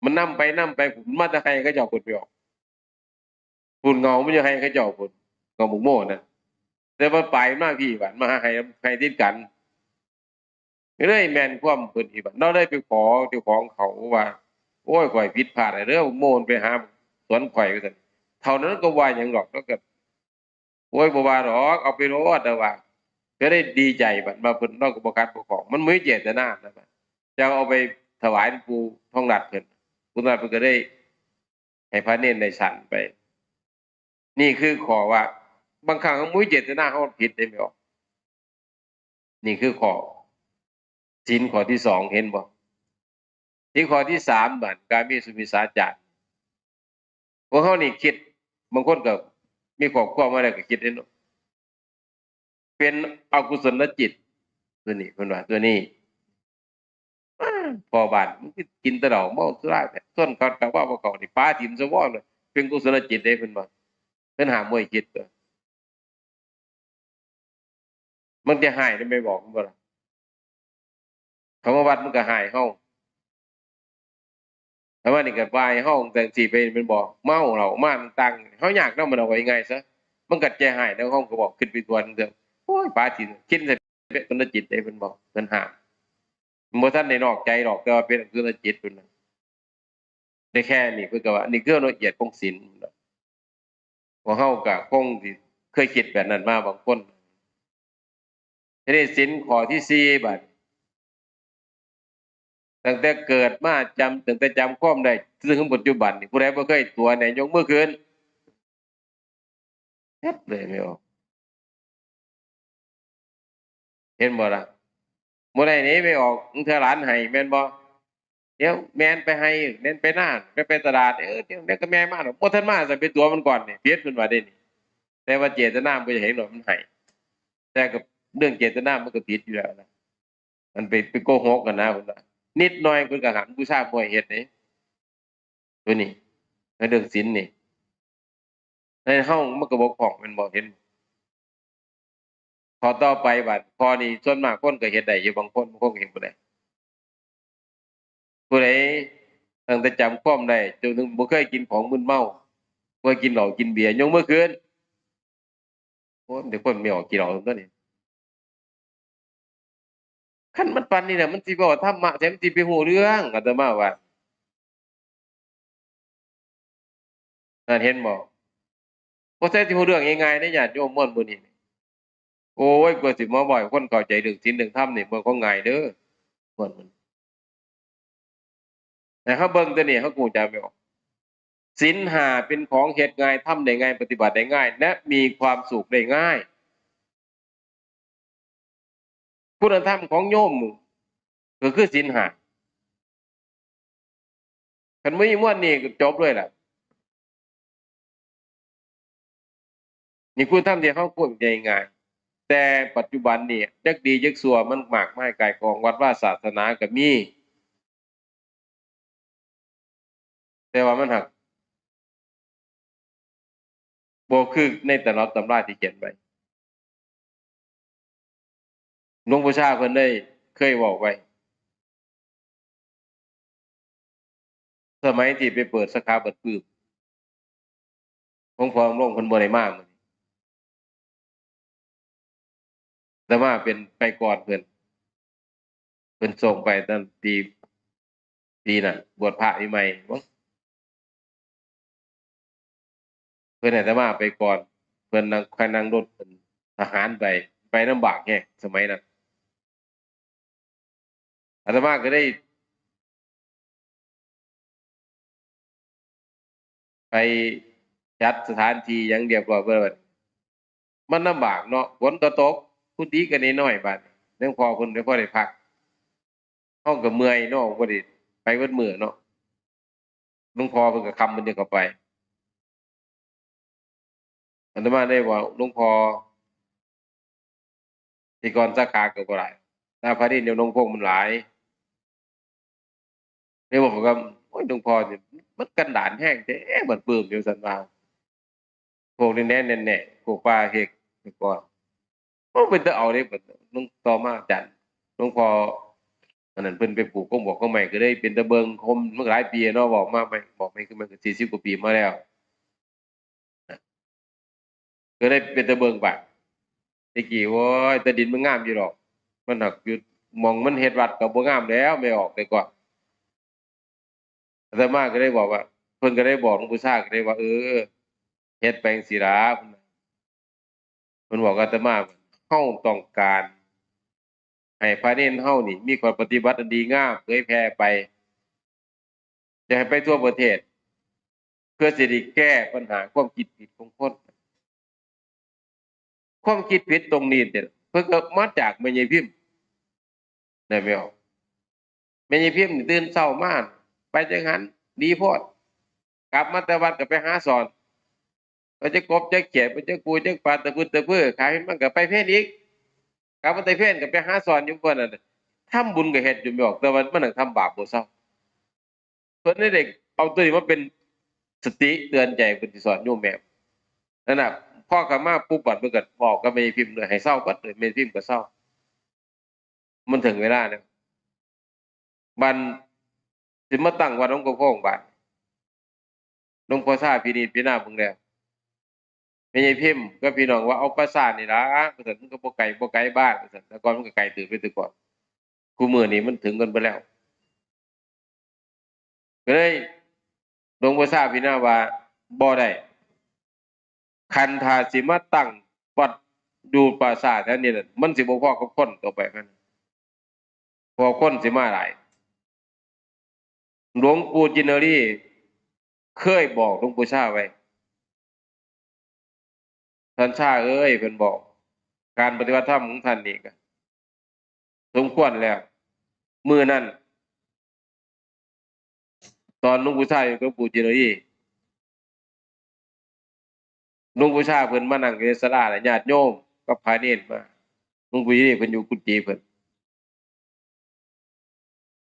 มันนำไป นำไป พุ้นมาแต่ไฮ่เขาเจ้าพุ้นไปออก พุ้นเงามันอยู่ไฮ่เขาเจ้าพุ้น เงาบักโมนั่น แต่ว่าปลายมาพี้ บาดมาหาไฮ่ ไฮ่ติดกัน ก็เลยแม่นความเพิ่นอีกบัด เราเลยไปขอเจ้าของเขาว่า โอ้ย ข่อยผิดพลาดเด้อ โมนไปหาสวนข่อยว่าซั่น เฒ่านั้นก็ว่าหยังดอก แล้วก็ โอ้ย บ่ว่าดอก เอาไปโลด แล้วว่า ก็ได้ดีใจบัดว่าเพิ่น เราก็บ่ขัดบ่ข้อง มันบ่มีเจตนานะบัด จะเอาไปถวายหลวงปู่ทองหลัดเพิ่น ปู่ทองหลัดเพิ่นก็ได้ให้พระเณรได้ฉันไป นี่คือข้อว่า บางครั้งเราบ่มีเจตนา เราผิดได้แม่ออก นี่คือข้อ ศีลข้อที่สอง เห็นบ่ ศีลข้อที่สาม บัด กาเมสุมิจฉาจาร พวกเรานี่คิด บางคนก็มีครอบครัวมาแล้วก็คิดเด้เนาะ เป็นอกุศลจิต ตัวนี้ เพิ่นว่า ตัวนี้ อ้า พ่อบ้านมันคือกินแต่เหล้าเมาสุราแท้ ชวนเขากลับว่าบ่เข้านี่ ปาถิ่มซะบ่ เป็นกุศลจิตเด้ เพิ่นว่า เพิ่นห้ามบ่ให้คิดตัว มันจะฮ้ายนำแม่บอกมันบ่ล่ะ เขามาวัดมันก็ฮ้ายเฮา แต่ว่านี่ก็ว่าให้เฮาจั่งซี้ไปแม่นบ่ เมาเหล้ามาต่างๆ เฮายากนำมัน เอาไว้ง่ายซะ มันก็ใจฮ้ายนำ เฮาก็บอกขึ้นไปทวนเด้อ โอ้ย ปาถิ่ม คิดใส่กุศลจิตเด้ เพิ่นบอก เพิ่นห้าม มันบ่ทันได้นอกใจดอก แต่ว่าเป็นอกุศลจิตเพิ่นน่ะ ได้แค่นี้เพิ่นก็ว่า อันนี้คือละเอียดของศีล พวกเฮาก็คงสิเคยคิดแบบนั้นมาบางคน ทีนี้ศีลข้อที่สี่บัด ตั้งแต่เกิดมาจำ ตั้งแต่จำความได้จนถึงปัจจุบันนี่ ผู้ใดบ่เคยตั๋วแหน่ ยกมือขึ้น เฮ็ดเลยแม่ออก เห็นบ่ล่ะ บ่ได้นี่แม่ออก ลางเทื่อหลานให้ แม่นบ่ เดี๋ยวแม่นไปไฮ่ แม่นไปนา แม่นไปตลาด เออ เดี๋ยว เดี๋ยวก็แม่มาดอก บ่ทันมา ซั่นไปตั๋วมันก่อนนี่ ผิดเพิ่นว่าเด้นี่ แต่ว่าเจตนาบ่อยากให้ดอก มันให้ แต่ก็เรื่องเจตนามันก็ผิดอยู่แล้วนะ มันไป ไปโกหกกันนะ เพิ่นว่า นิดหน่อยเพิ่นก็ห้าม บูชาบ่ให้เฮ็ดเด้ ตัวนี้ ในเรื่องศีลนี่ ในเฮามันก็บกพร่องแม่นบ่ เห็น ข้อต่อไปบัด ข้อนี้ส่วนมากคนก็เฮ็ดได้อยู่ บางคน บางคนก็เฮ็ดบ่ได้ ผู้ใดตั้งแต่จำความได้จนถึงบ่เคยกินของมึนเมา บ่เคยกินเหล้ากินเบียร์ ยกมือขึ้น โอ้ย เดี๋ยวคนไม่ออกกินเหล้าตัวนี้ คันมันปานนี้น่ะ มันสิเว้าธรรมะแท้ มันสิไปฮู้เรื่อง อาตมาว่า นั่นเห็นบ่ บ่ใช่สิฮู้เรื่องง่ายๆเด้ ญาติโยม ม่วนมื้อนี้ โอ้ย กว่าสิมาเว้าให้คนเข้าใจเรื่องศีลเรื่องธรรมนี่ บ่ของง่ายเด้อ ม่วนมื้อนี้ แต่เฮาเบิ่งตัวนี้ เฮาก็ฮู้จักแม่นบ่ ศีลห้าเป็นของเฮ็ดง่าย ทำได้ง่าย ปฏิบัติได้ง่าย และมีความสุขได้ง่าย คุณธรรมของโยมก็คือศีลห้า คันบ่มีมวลนี่ก็จบเลยล่ะ นี่คุณธรรมที่เฮาควรใจง่าย แต่ปัจจุบันนี่จักดีจักชั่วมันมากมายก่ายกอง วัดวาศาสนาก็มี แต่ว่ามันหากบ่คือในตำรับตำราที่เขียนไว้ หลวงปู่ชาเพิ่นได้เคยเว้าไว้ สมัยที่ไปเปิดสาขาบัดปึ้ม หลวงพ่อดำรงเพิ่นบ่ได้มามื้อนี้ อาตมาเป็นไปก่อนเพิ่น เพิ่นส่งไปตั้งปี ปีนั้น บวชพระใหม่ๆ มั้ง เพิ่นให้อาตมาไปก่อน เพิ่นนั่ง ค่อยนั่งรถเพิ่น ทหารไป ไปลำบากแฮงสมัยนั้น อาตมาก็ได้ ไปจัดสถานที่หยังเรียบร้อยเบิด มันลำบากเนาะ ฝนก็ตก กุฏิก็น้อยๆ บาดนี้ หลวงพ่อเพิ่นได้พอได้พัก เฮาก็เมื่อยเนาะ บ่ได้ไปเบิดมื้อเนาะ หลวงพ่อเพิ่นก็ค่ำเพิ่นจั่งเข้าไป อาตมาได้ว่า หลวงพ่อ แต่ก่อนสาขาก็บ่หลาย หน้าพระเดชโยมหลวงพ่อมันหลาย เลยบอกว่า โอ้ย หลวงพ่อนี่มันกันดารแฮงแท้ บัดปึ้มอยู่ ซั่นว่า พวกนี้แน่นแน่ พวกป่าเฮก แต่ก่อน โอ้ เป็นตาเอาเด้ บัดหลวง ต่อมาอาจารย์ หลวงพ่อ อันนั้นเพิ่นไปปลูกกงบอกกงไม้ ก็เลยเป็นตาเบิ่ง โฮมมันก็หลายปีเนาะ บอกมาใหม่ บอกใหม่คือมันก็สี่สิบกว่าปีมาแล้ว ก็เลยเป็นตาเบิ่งบัด แต่กี้ โอ้ย แต่ดินมันงามอยู่ดอก มันหากอยู่ หม่องมันเฮ็ดวัดก็บ่งามแล้ว แม่ออกแต่ก่อน อาตมาก็ได้บอกว่า เพิ่นก็ได้บอกหลวงปู่ชาก็ได้ว่า เออ เฮ็ดไปจั่งซี้ล่ะ เพิ่นบอกอาตมา เฮาต้องการให้พระเณรเฮานี่มีข้อปฏิบัติอันดีงามเผยแผ่ไป อย่าให้ไปทั่วประเทศ เพื่อสิได้แก้ปัญหาความคิดผิดของคน ความคิดผิดตรงนี้เนี่ย เพิ่นก็มาจากแม่ใหญ่พิมพ์ ได้ไหมออก แม่ใหญ่พิมพ์นี่ตื่นเช้ามา ไปจังหัน ดีโพด กลับมาแต่วัดก็ไปหาสอน ไปจักกบจักเขียด ไปจักปูจักปลา ตะพื้นตะพื้น ขายมันก็ไปเพลอีก กลับมาแต่เพลก็ไปหาสอนอยู่เพิ่นนั่นน่ะ ทำบุญก็เฮ็ดอยู่แม่ออก แต่ว่ามันนั่งทำบาปบ่เซา เพิ่นได้เด็กเอาตัวนี้มาเป็นสติเตือนใจ เพิ่นสิสอนโยมแม่ นั่นน่ะ พอกลับมาปุ๊บ บัดเพิ่นก็บอกกับแม่พิมพ์เลย ให้เซาบัดเลย แม่พิมพ์ก็เซา มันถึงเวลาแล้ว บัดสิมาตั้งวัดหลวงปู่โพงบัด หลวงพ่อชาพินิจพิจารณาเบิ่งแล้ว แม่ใหญ่พิมพ์กับพี่น้องว่า เอาปราสาทนี่ล่ะ ว่าซั่น มันก็บ่ไกล บ่ไกลบ้าน ว่าซั่น แต่ก่อนมันก็ไกลเติบอยู่แต่ก่อน คุมื้อนี้มันถึงกันเบิดแล้ว ก็เลย หลวงปู่ชาพิจารณาว่า บ่ได้ คันถ้าสิมาตั้งวัดอยู่ปราสาทแถวนี้น่ะ มันสิบ่พอกับคนต่อไปมัน เพราะคนสิมาหลาย หลวงปู่จินนรีเคยบอกหลวงปู่ชาไว้ ท่านชาเอ้ย เพิ่นบอก การปฏิบัติธรรมของท่านนี่ก็สมควรแล้ว มื้อนั้น ตอนหลวงปู่ชาอยู่กับหลวงปู่จินนรี หลวงปู่ชาเพิ่นมานั่งอยู่ในศาลาน่ะ ญาติโยมกับพระเณรมา หลวงปู่จินนรีเพิ่นอยู่กุฏิเพิ่น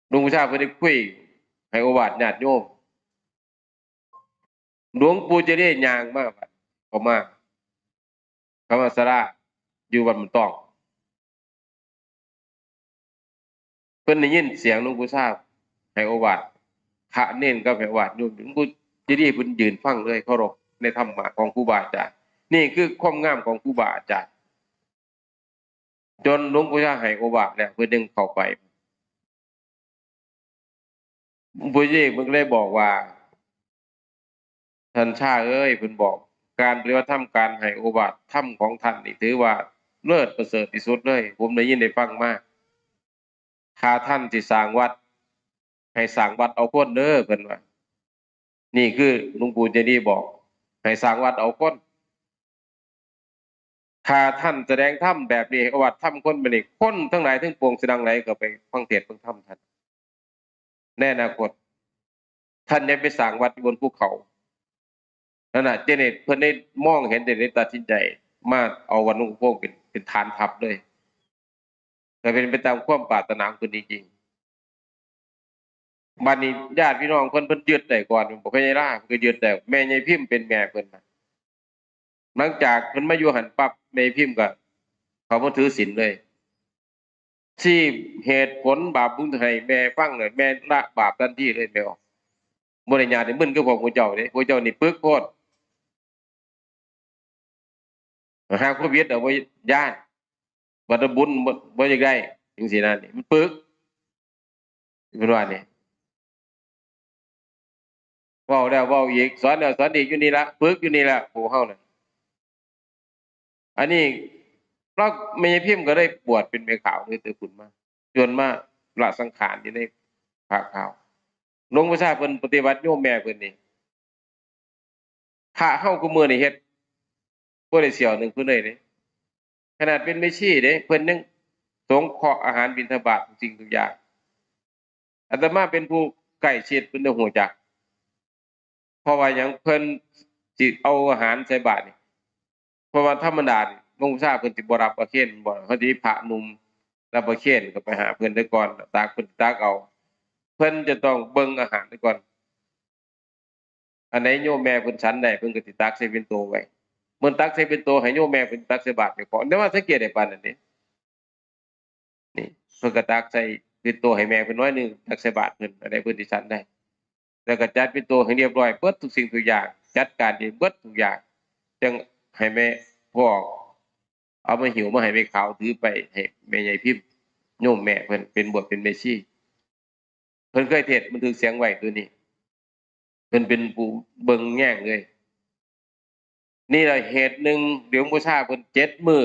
หลวงปู่ชาเพิ่นได้คุยให้โอวาทญาติโยม หลวงปู่จินนรีย่างมาบัด เข้ามา เข้ามาศาลาอยู่วัดมันต้อง เพิ่นได้ยินเสียงหลวงปู่ชาให้โอวาท พระเณรก็ให้โอวาทโยม หลวงปู่จินนรีเพิ่นยืนฟังเลย เคารพในธรรมะของครูบาอาจารย์ นี่คือความงามของครูบาอาจารย์ จนหลวงปู่ชาให้โอวาทแล้ว เพิ่นจึงเข้าไป หลวงปู่จินนรีเพิ่นก็เลยบอกว่า ท่านชาเอ้ย เพิ่นบอก การปฏิบัติธรรม การให้โอวาทธรรมของท่านนี่ ถือว่าเลิศประเสริฐที่สุดเลย ผมได้ยินได้ฟังมา ถ้าท่านสิสร้างวัด ให้สร้างวัดเอาคนเด้อ เพิ่นว่า นี่คือหลวงปู่จินนรีบอก ให้สร้างวัดเอาคน ถ้าท่านแสดงธรรมแบบนี้ ให้โอวาทธรรมคนแบบนี้ คนทั้งหลายทั้งปวงสิหลั่งไหลเข้าไปฟังเทศน์ฟังธรรมท่าน ในอนาคต ท่านอย่าไปสร้างวัดอยู่บนภูเขา นั่นน่ะ เจเน็ตเพิ่นได้มองเห็น เจเน็ตตัดสินใจมาเอาวัดหลวงปู่โพงเป็น เป็นฐานทัพเลย แต่เป็นไปตามความปรารถนาของเพิ่นจริงๆ บัดนี้ญาติพี่น้องเพิ่น เพิ่นยึดได้ก่อน บ่เคยได้ลา เพิ่นก็ยึดได้ แม่ใหญ่พิมพ์เป็นแม่เพิ่นน่ะ หลังจากเพิ่นมาอยู่หั่นปั๊บ แม่พิมพ์ก็เข้ามาถือศีลเลย ชี้เหตุผลบาปบุญให้แม่ฟังเลย แม่ละบาปทันทีเลย แม่ออก บ่ได้ยากได้มึนคือพวกหมู่เจ้าเด้ พวกเจ้านี่ปึกโพด หาโควิดเอาบ่ย้าน บัดบุญบ่ บ่อยากได้ จังซี่นะ นี่มันปึก เพิ่นว่านี่ เว้าแล้วเว้าอีก สอนแล้วสอนอีก อยู่นี่ละ ปึกอยู่นี่ละ ผู้เฮาน่ะ อันนี้ เรา แม่ยายพิมพ์ก็ได้บวชเป็นแม่ขาวด้วยตัวคุณมา จนมาละสังขารอยู่ในพระขาว หลวงปู่ชาเพิ่นปฏิบัติโยมแม่เพิ่นนี่ พระเฮาคุมื้อนี่เฮ็ดบ่ได้เสี่ยวหนึ่งเพิ่นเลยเด้ ขนาดเป็นแม่ชีเด้ เพิ่นยังสงเคราะห์อาหารบิณฑบาตทุกสิ่งทุกอย่าง อาตมาเป็นผู้ใกล้ชิด เพิ่นได้ฮู้จัก เพราะว่าหยัง เพิ่นสิเอาอาหารใส่บาตรนี่ เพราะว่าธรรมดานี่ หลวงปู่ชาเพิ่นสิบ่รับประเคน บ่ เขาสิมีพระหนุ่มรับประเคน ก็ไปหาเพิ่นแต่ก่อน ตัก เพิ่นสิตักเอา เพิ่นจะต้องเบิ่งอาหารแต่ก่อน อันไหนโยมแม่เพิ่นฉันได้ เพิ่นก็สิตักใส่ปิ่นโตไว้ เพิ่นตักใส่ปิ่นโตให้โยมแม่เพิ่นตักใส่บาตรเจ้าของ แต่ว่าสังเกตได้ปานนั้นเด้ นี่ เพิ่นก็ตักใส่ปิ่นโตให้แม่เพิ่นน้อยหนึ่ง ตักใส่บาตรเพิ่น อันใดเพิ่นสิฉันได้ แล้วก็จัดปิ่นโตให้เรียบร้อยเบิดทุกสิ่งทุกอย่าง จัดการเองเบิดทุกอย่าง จั่งให้แม่พ่อเอามาหิ้วมาให้แม่ขาวถือไปให้แม่ใหญ่พิมพ์ โยมแม่เพิ่นเป็นบวชเป็นแม่ชี เพิ่นเคยเทศน์บันทึกเสียงไว้ตัวนี้ เพิ่นเป็นผู้เบิ่งแยงเลย นี่แหละเหตุหนึ่ง เดี๋ยวบูชาเพิ่นเจ็ดมื้อ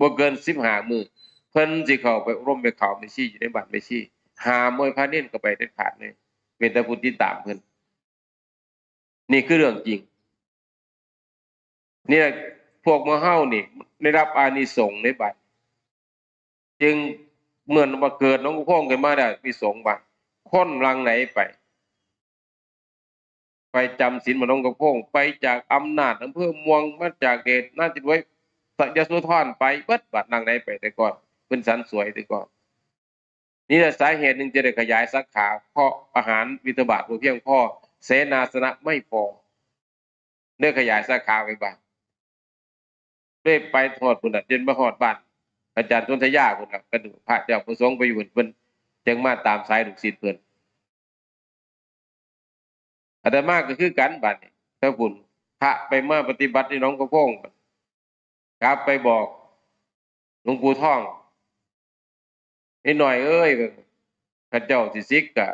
บ่เกินสิบห้ามื้อ เพิ่นสิเข้าไปอบรมไปเข้าแม่ชีอยู่ในบ้านแม่ชี ห้ามบ่ให้พระเณรเข้าไปเด็ดขาดเลย เป็นแต่ผู้ติดตามเพิ่น นี่คือเรื่องจริง นี่แหละ พวกหมู่เฮานี่ได้รับอานิสงส์ในบัด จึงเหมือนว่าเกิดหนองกระโพงขึ้นมาได้มีสองบัด คนหลั่งไหลไป ไปจำศีลมาหนองกระโพง ไปจากอำนาจอำเภอม่วง มาจากเดชนาจิตไว้ยโสธร ไปเบิดบัด หลั่งไหลไปแต่ก่อน เพิ่นสันสวยแต่ก่อน นี่แหละสาเหตุหนึ่งจะได้ขยายสาขา เพราะอาหารบิณฑบาตบ่เพียงพอ เสนาสนะไม่พอ ได้ขยายสาขาไปบ้าง ได้ไปฮอดพุ้นน่ะ จนมาฮอดบ้านอาจารย์สนธยาพุ้นน่ะ ก็พระเจ้าประสงค์ไปอยู่พุ้น เพิ่นจั่งมาตามสายลูกศิษย์เพิ่น อาตมาก็คือกันบัดนี้ ถ้าพุ้น พระไปมาปฏิบัติในหนองกระโพง กลับไปบอกหลวงปู่ทอง นิดหน่อยเอ้ย ข้าเจ้าสิสิกกะ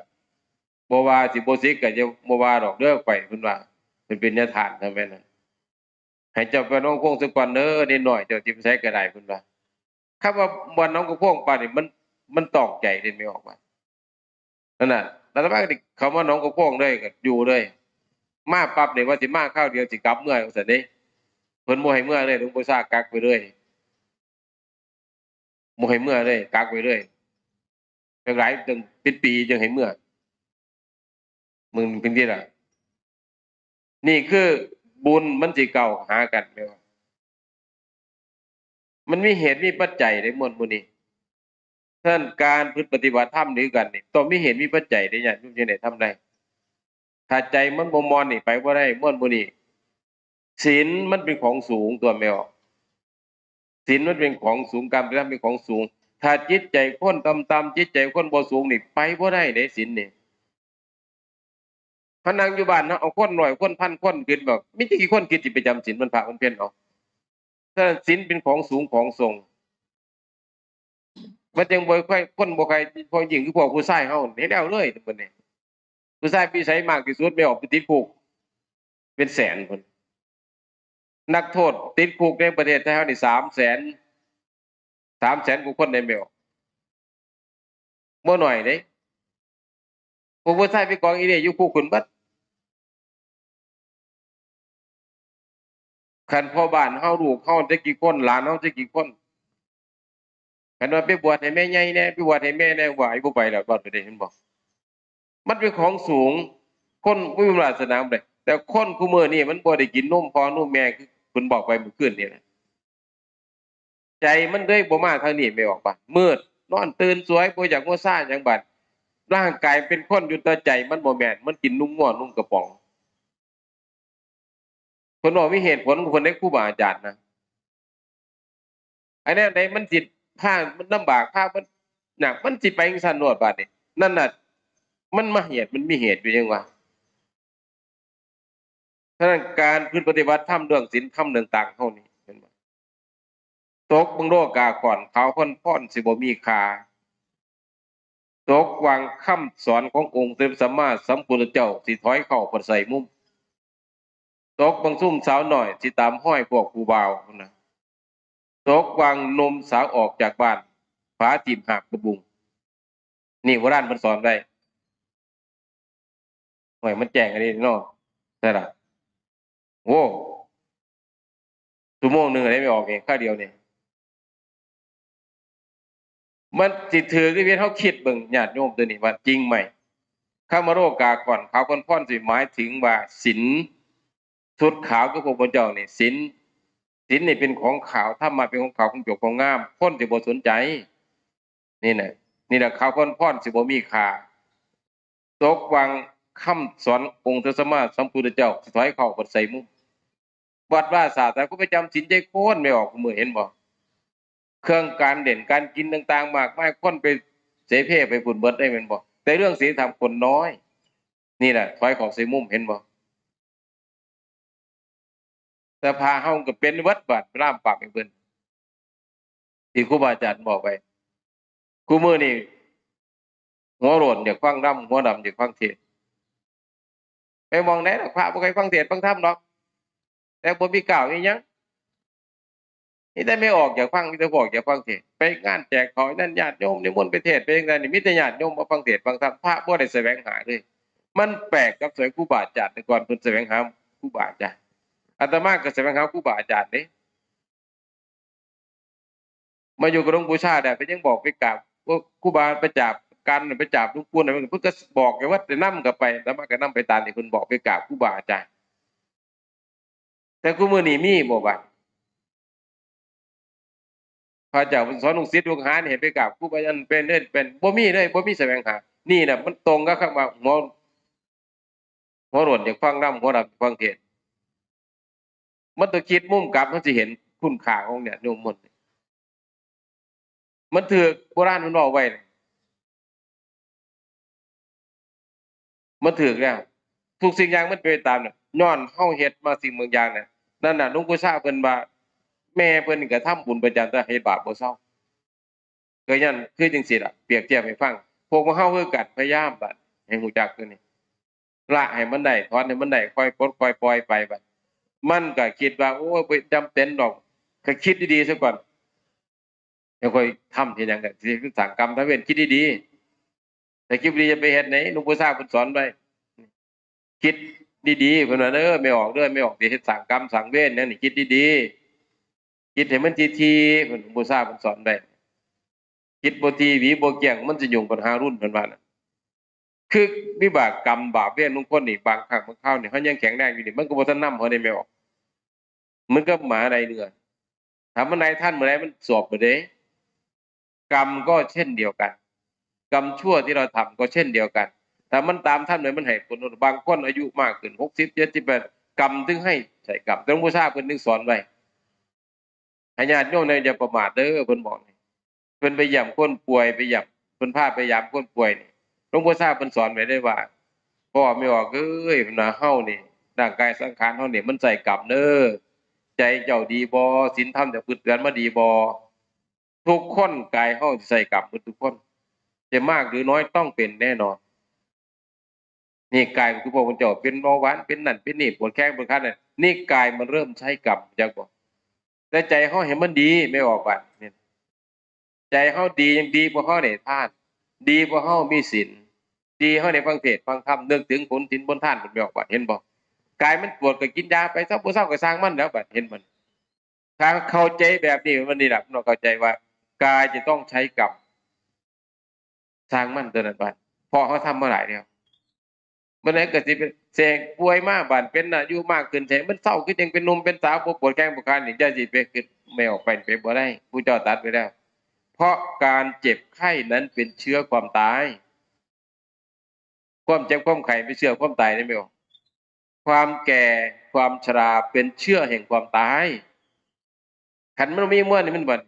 บ่ว่า สิบ่สิกกะอย่าบ่ว่าดอกเด้อ ข้อย เพิ่นว่า เพิ่นเป็นญาติทานทำไมนั่น ให้เจ้าไปหนองกระโพงซะก่อนเด้อ นิดหน่อย เจ้าสิไปไสก็ได้ เพิ่นว่า คำว่าบ่อนหนองกระโพงปานนี้ มัน มันต้องใจเด้ ไม่ออกว่า นั่นน่ะ อาตมาก็สิเข้ามาหนองกระโพงเลย ก็อยู่เลย มาปั๊บนี่ว่าสิมาคราวเดียวสิกลับเมือจั่งซั้นเด้ เพิ่นบ่ให้เมือเลย หลวงปู่ชากักไว้เลย บ่ให้เมือเลย กักไว้เลย จักหลาย จั่งเป็นปีจั่งให้เมือ มึงเป็นที่ละ นี่คือบุญมันสิเข้าหากันแม่นบ่ มันมีเหตุมีปัจจัยเด้ มวลหมู่นี้ ฉะนั้นการประพฤติปฏิบัติธรรมนี่คือกันนี่ ต้องมีเหตุมีปัจจัยเด้ ญาติโยมจั่งได้ทำได้ ถ้าใจมันบ่ม่วนนี่ไปบ่ได้ มวลหมู่นี้ ศีลมันเป็นของสูงตัวแม่นบ่ ศีลมันเป็นของสูง การปฏิบัติธรรมเป็นของสูง ถ้าจิตใจคนต่ำๆ จิตใจคนบ่สูงนี่ไปบ่ได้เด้ ศีลนี่ เฮานั่งอยู่บ้านเนาะ เอาคนร้อยคนพันคนขึ้นแบบ มีแต่กี่คนคิดสิไปจำศีลวันพระวันเพ็ญเอา ฉะนั้นศีลเป็นของสูงของส่ง มันจั่งบ่ค่อย คนบ่ค่อย พอยิ่งคือพวกผู้ชายเฮาเฮ็ดแล้วเลยบัดนี้ ผู้ชายมีไสมากที่สุด แม่นออกไปติดคุก เป็นแสนพุ้น นักโทษติดคุกในประเทศไทยเฮานี่ สามแสน สามแสนกว่าคนได้แม่นบ่ บ่น้อยเด้ พวกผู้ชายไปกองอีเหล่อยู่คุกพุ้นเบิด คันพ่อบ้านเฮา ลูกเฮาจักกี่คน หลานเฮาจักกี่คน คันว่าไปบวชให้แม่ใหญ่แหน่ ไปบวชให้แม่แหน่ ว่าไอ้บ่ไปแล้ว บวชไปได้ เห็นบ่ มันเป็นของสูง คนบ่มีวาสนาบ่ได้ แต่คนคุมื้อนี้มันบ่ได้กินนมพ่อนมแม่ คือเพิ่นบอกไปมื้อคืนนี่นะ ใจมันเลยบ่มาทางนี้ ไม่ออกปะ มืด นอนตื่นสวย บ่อยากมาซ่าหยังบัด ร่างกายเป็นคนอยู่ แต่ใจมันบ่แม่น มันกินนมงัว นมกระป๋อง เพิ่นบอกมีเหตุผลของเพิ่นในครูบาอาจารย์นะ อันนี้ไหนมันสิพามันลำบาก พามันหนัก มันสิไปจั่งซั้นโลดบาดนี้ นั่นน่ะ มันมาเหตุ มันมีเหตุอยู่ยังวะ ฉะนั้นการประพฤติปฏิบัติธรรมเรื่องศีลธรรมเรื่องต่างเฮานี่ เห็นบ่ ตกเบิ่งโลกาก่อน ขาวพ่อนๆ สิบ่มีค่า ตกวางคำสอนขององค์สมเด็จพระสัมมาสัมพุทธเจ้า สิถอยเข้าไปใส่มุม ตกบางซุ่มสาวน้อย สิตามห้อยพวกผู้บ่าวพุ้นนะ ตกวางหนุ่มสาวออกจากบ้าน ผาถิ่มหาบกระบุง นี่โบราณเพิ่นสอนไว้ โอ้ย มันแจ้งอันนี้เนาะ ใช่ล่ะ โอ้ ชั่วโมงหนึ่งได้ไม่ออกเอง คราวเดียวนี่ มันสิถือที่เวียนเฮาคิดเบิ่ง ญาติโยม ตัวนี้ว่าจริงไหม คำว่าโลกาก่อน ขาวพ่อนๆ สิหมายถึงว่าศีล ชุดขาวคือพระพุทธเจ้านี่ ศีล ศีลนี่เป็นของขาว ธรรมะเป็นของขาว ของจบของงาม คนสิบ่สนใจ นี่นะ นี่แหละ ขาวพ่อนๆ สิบ่มีค่า ตกวางคำสอนองค์สมเด็จพระสัมมาสัมพุทธเจ้า สิถอยเข้าไปใส่มุม วัดวาศาสตร์ แต่ก็ไปจำศีลใจโคนไม่ออก มื้อ เห็นบ่ เครื่องการเล่นการกินต่างๆ มากมาย คนไปเสเพไปพุ้นเบิดได้แม่นบ่ แต่เรื่องศีลธรรมคนน้อย นี่แหละ ถอยเข้าใส่มุม เห็นบ่ แต่พาเฮาก็เป็นวัดบาดรามปากให้เพิ่น ที่ครูบาอาจารย์บอกไว้ คู่มื้อนี่หัวโล้นอยากฟังธรรม หัวดำอยากฟังเทศน์ ไปหม่องใดล่ะ พระบ่เคยฟังเทศน์ฟังธรรมดอก แต่บ่มีกล่าวอีหยัง มีแต่แม่ออกอยากฟัง มีแต่พ่อออกอยากฟังเทศน์ ไปงานแจกข้าวนั่น ญาติโยมนิมนต์ไปเทศน์ไปจั่งใดนี่ มีแต่ญาติโยมมาฟังเทศน์ฟังธรรม พระบ่ได้แสวงหาเลย มันแปลกกับสมัยครูบาอาจารย์แต่ก่อน เพิ่นแสวงหาครูบาอาจารย์ อาตมาก็แสวงหาครูบาอาจารย์เด้ มาอยู่กับหลวงปู่ชาติอะ ไปยังบอกไปกราบครูบา ไปกราบกัน ไปกราบหลวงปู่น่ะ เพิ่นก็บอกแกว่าจะนำก็ไป อาตมาก็นำไปตามที่เพิ่นบอก ไปกราบครูบาอาจารย์ แต่คู่มื้อนี้มีบ่บัด พระเจ้าเพิ่นสอนลูกศิษย์ลูกหานี่ให้ไปกราบครูบาอาจารย์ เป็นเด้อ เป็น บ่มีเลย บ่มีแสวงหา นี่น่ะมันตรงกับคำว่าหัว หัวโล้นอยากฟังธรรม หัวดำอยากฟังเทศน์ มันต้องคิดมุมกลับ มันสิเห็นคุณค่าของญาติโยมหมด มันถืก โบราณมันเว้าไว้น่ะ มันถืกแล้ว ทุกสิ่งอย่างมันเป็นไปตามน่ะ ย้อนเฮาเฮ็ดมาสิ่งบางอย่างน่ะ นั่นน่ะ หลวงปู่ชาเพิ่นว่า แม่เพิ่นนี่ก็ทำบุญประจำ แต่เฮ็ดบาปบ่เซา ก็ย้อนคือจั่งซี้ล่ะ เปรียบเทียบให้ฟัง พวกเฮาคือกัน พยายามบัดให้รู้จักตัวนี้ ละให้มันได้ ถอนให้มันได้ ค่อยปลดค่อยปล่อยไปบัด มันก็คิดว่า โอ้ย บ่จำเป็นดอก ก็คิดดีๆซะก่อน แล้วค่อยทำเฮ็ดหยังก็สิสร้างกรรมทำเวร คิดดีๆ แต่คิดดีอย่าไปเฮ็ดไหน หลวงปู่ชาเพิ่นสอนไว้ คิดดีๆ เพิ่นว่า เด้อ แม่ออกเด้อ แม่ออกสิเฮ็ดสร้างกรรมสร้างเวรหยังนี่ คิดดีๆ คิดให้มันถี่ๆ เพิ่น หลวงปู่ชาเพิ่นสอนไว้ คิดบ่ถี่หวีบ่เกี้ยง มันสิยุ่งปัญหารุน เพิ่นว่าน่ะ คือวิบากกรรมบาปเวรของคนนี่ บางครั้งบางคราวนี่ เฮายังแข็งแรงอยู่นี่ มันก็บ่ทันนำเฮาได้ แม่ออก เหมือนกับหมาไล่เลือด ถ้ามันไล่ทันเมื่อใดมันสอบเบิดเด้ กรรมก็เช่นเดียวกัน กรรมชั่วที่เราทำก็เช่นเดียวกัน ถ้ามันตามทันเลยมันให้ผล บางคนอายุมากขึ้น หกสิบ เจ็ดสิบ แปด กรรมถึงให้ใส่กรรม แต่หลวงปู่ชาเพิ่นถึงสอนไว้ ให้ญาติโยมเนี่ยอย่าประมาทเด้อ เพิ่นบอกนี่ เพิ่นไปเยี่ยมคนป่วย ไปเยี่ยม เพิ่นพาไปยามคนป่วยนี่ หลวงปู่ชาเพิ่นสอนไว้เลยว่า พ่อแม่ออกเอ้ย เพิ่นว่า เฮานี่ ร่างกายสังขารเฮานี่มันใส่กรรมเด้อ ใจเจ้าดีบ่ ศีลธรรมเจ้าประพฤติเตือนมาดีบ่ ทุกคนกายเฮาสิใส่กรรมหมดทุกคน จะมากหรือน้อยต้องเป็นแน่นอน นี่กายคือพระพุทธเจ้าเป็นเบาหวาน เป็นนั่นเป็นนี่ ปวดแข้งปวดขาเนี่ย นี่กายมันเริ่มใช้กรรม จักบ่ แต่ใจเฮาให้มันดี แม่ออกบัดนี่ ใจเฮาดียังดี เพราะเฮาได้ทาน ดีเพราะเฮามีศีล ดีเฮาได้ฟังเทศน์ฟังธรรม นึกถึงผลศีลผลทาน เพิ่น แม่ออกบัด เห็นบ่ กายมันปวดก็กินยาไปซะ บ่เซาก็ซ่างมันแล้วบัด เห็นบ่ ถ้าเข้าใจแบบนี้ มันนี่ล่ะ เฮาเข้าใจว่ากายจะต้องใช้กรรม ซ่างมันตัวนั้นบัด เพราะเฮาทำมาหลายแล้ว เมื่อใดก็สิเป็นแสงป่วยมาบัด เป็นอายุมากขึ้น แสงมันเซาคือจั่งเป็นหนุ่มเป็นสาว บ่ปวดแข้งปวดขานี่ อย่าสิไปคิด แม่ออกไป เป็นบ่ได้ พุทธเจ้าตรัสไว้แล้ว เพราะการเจ็บไข้นั้นเป็นเชื้อความตาย ความเจ็บความไข้เป็นเชื้อความตาย ได้ไหม ความแก่ความชราเป็นเชื้อแห่งความตาย คันมันมีมวลนี่มันบัด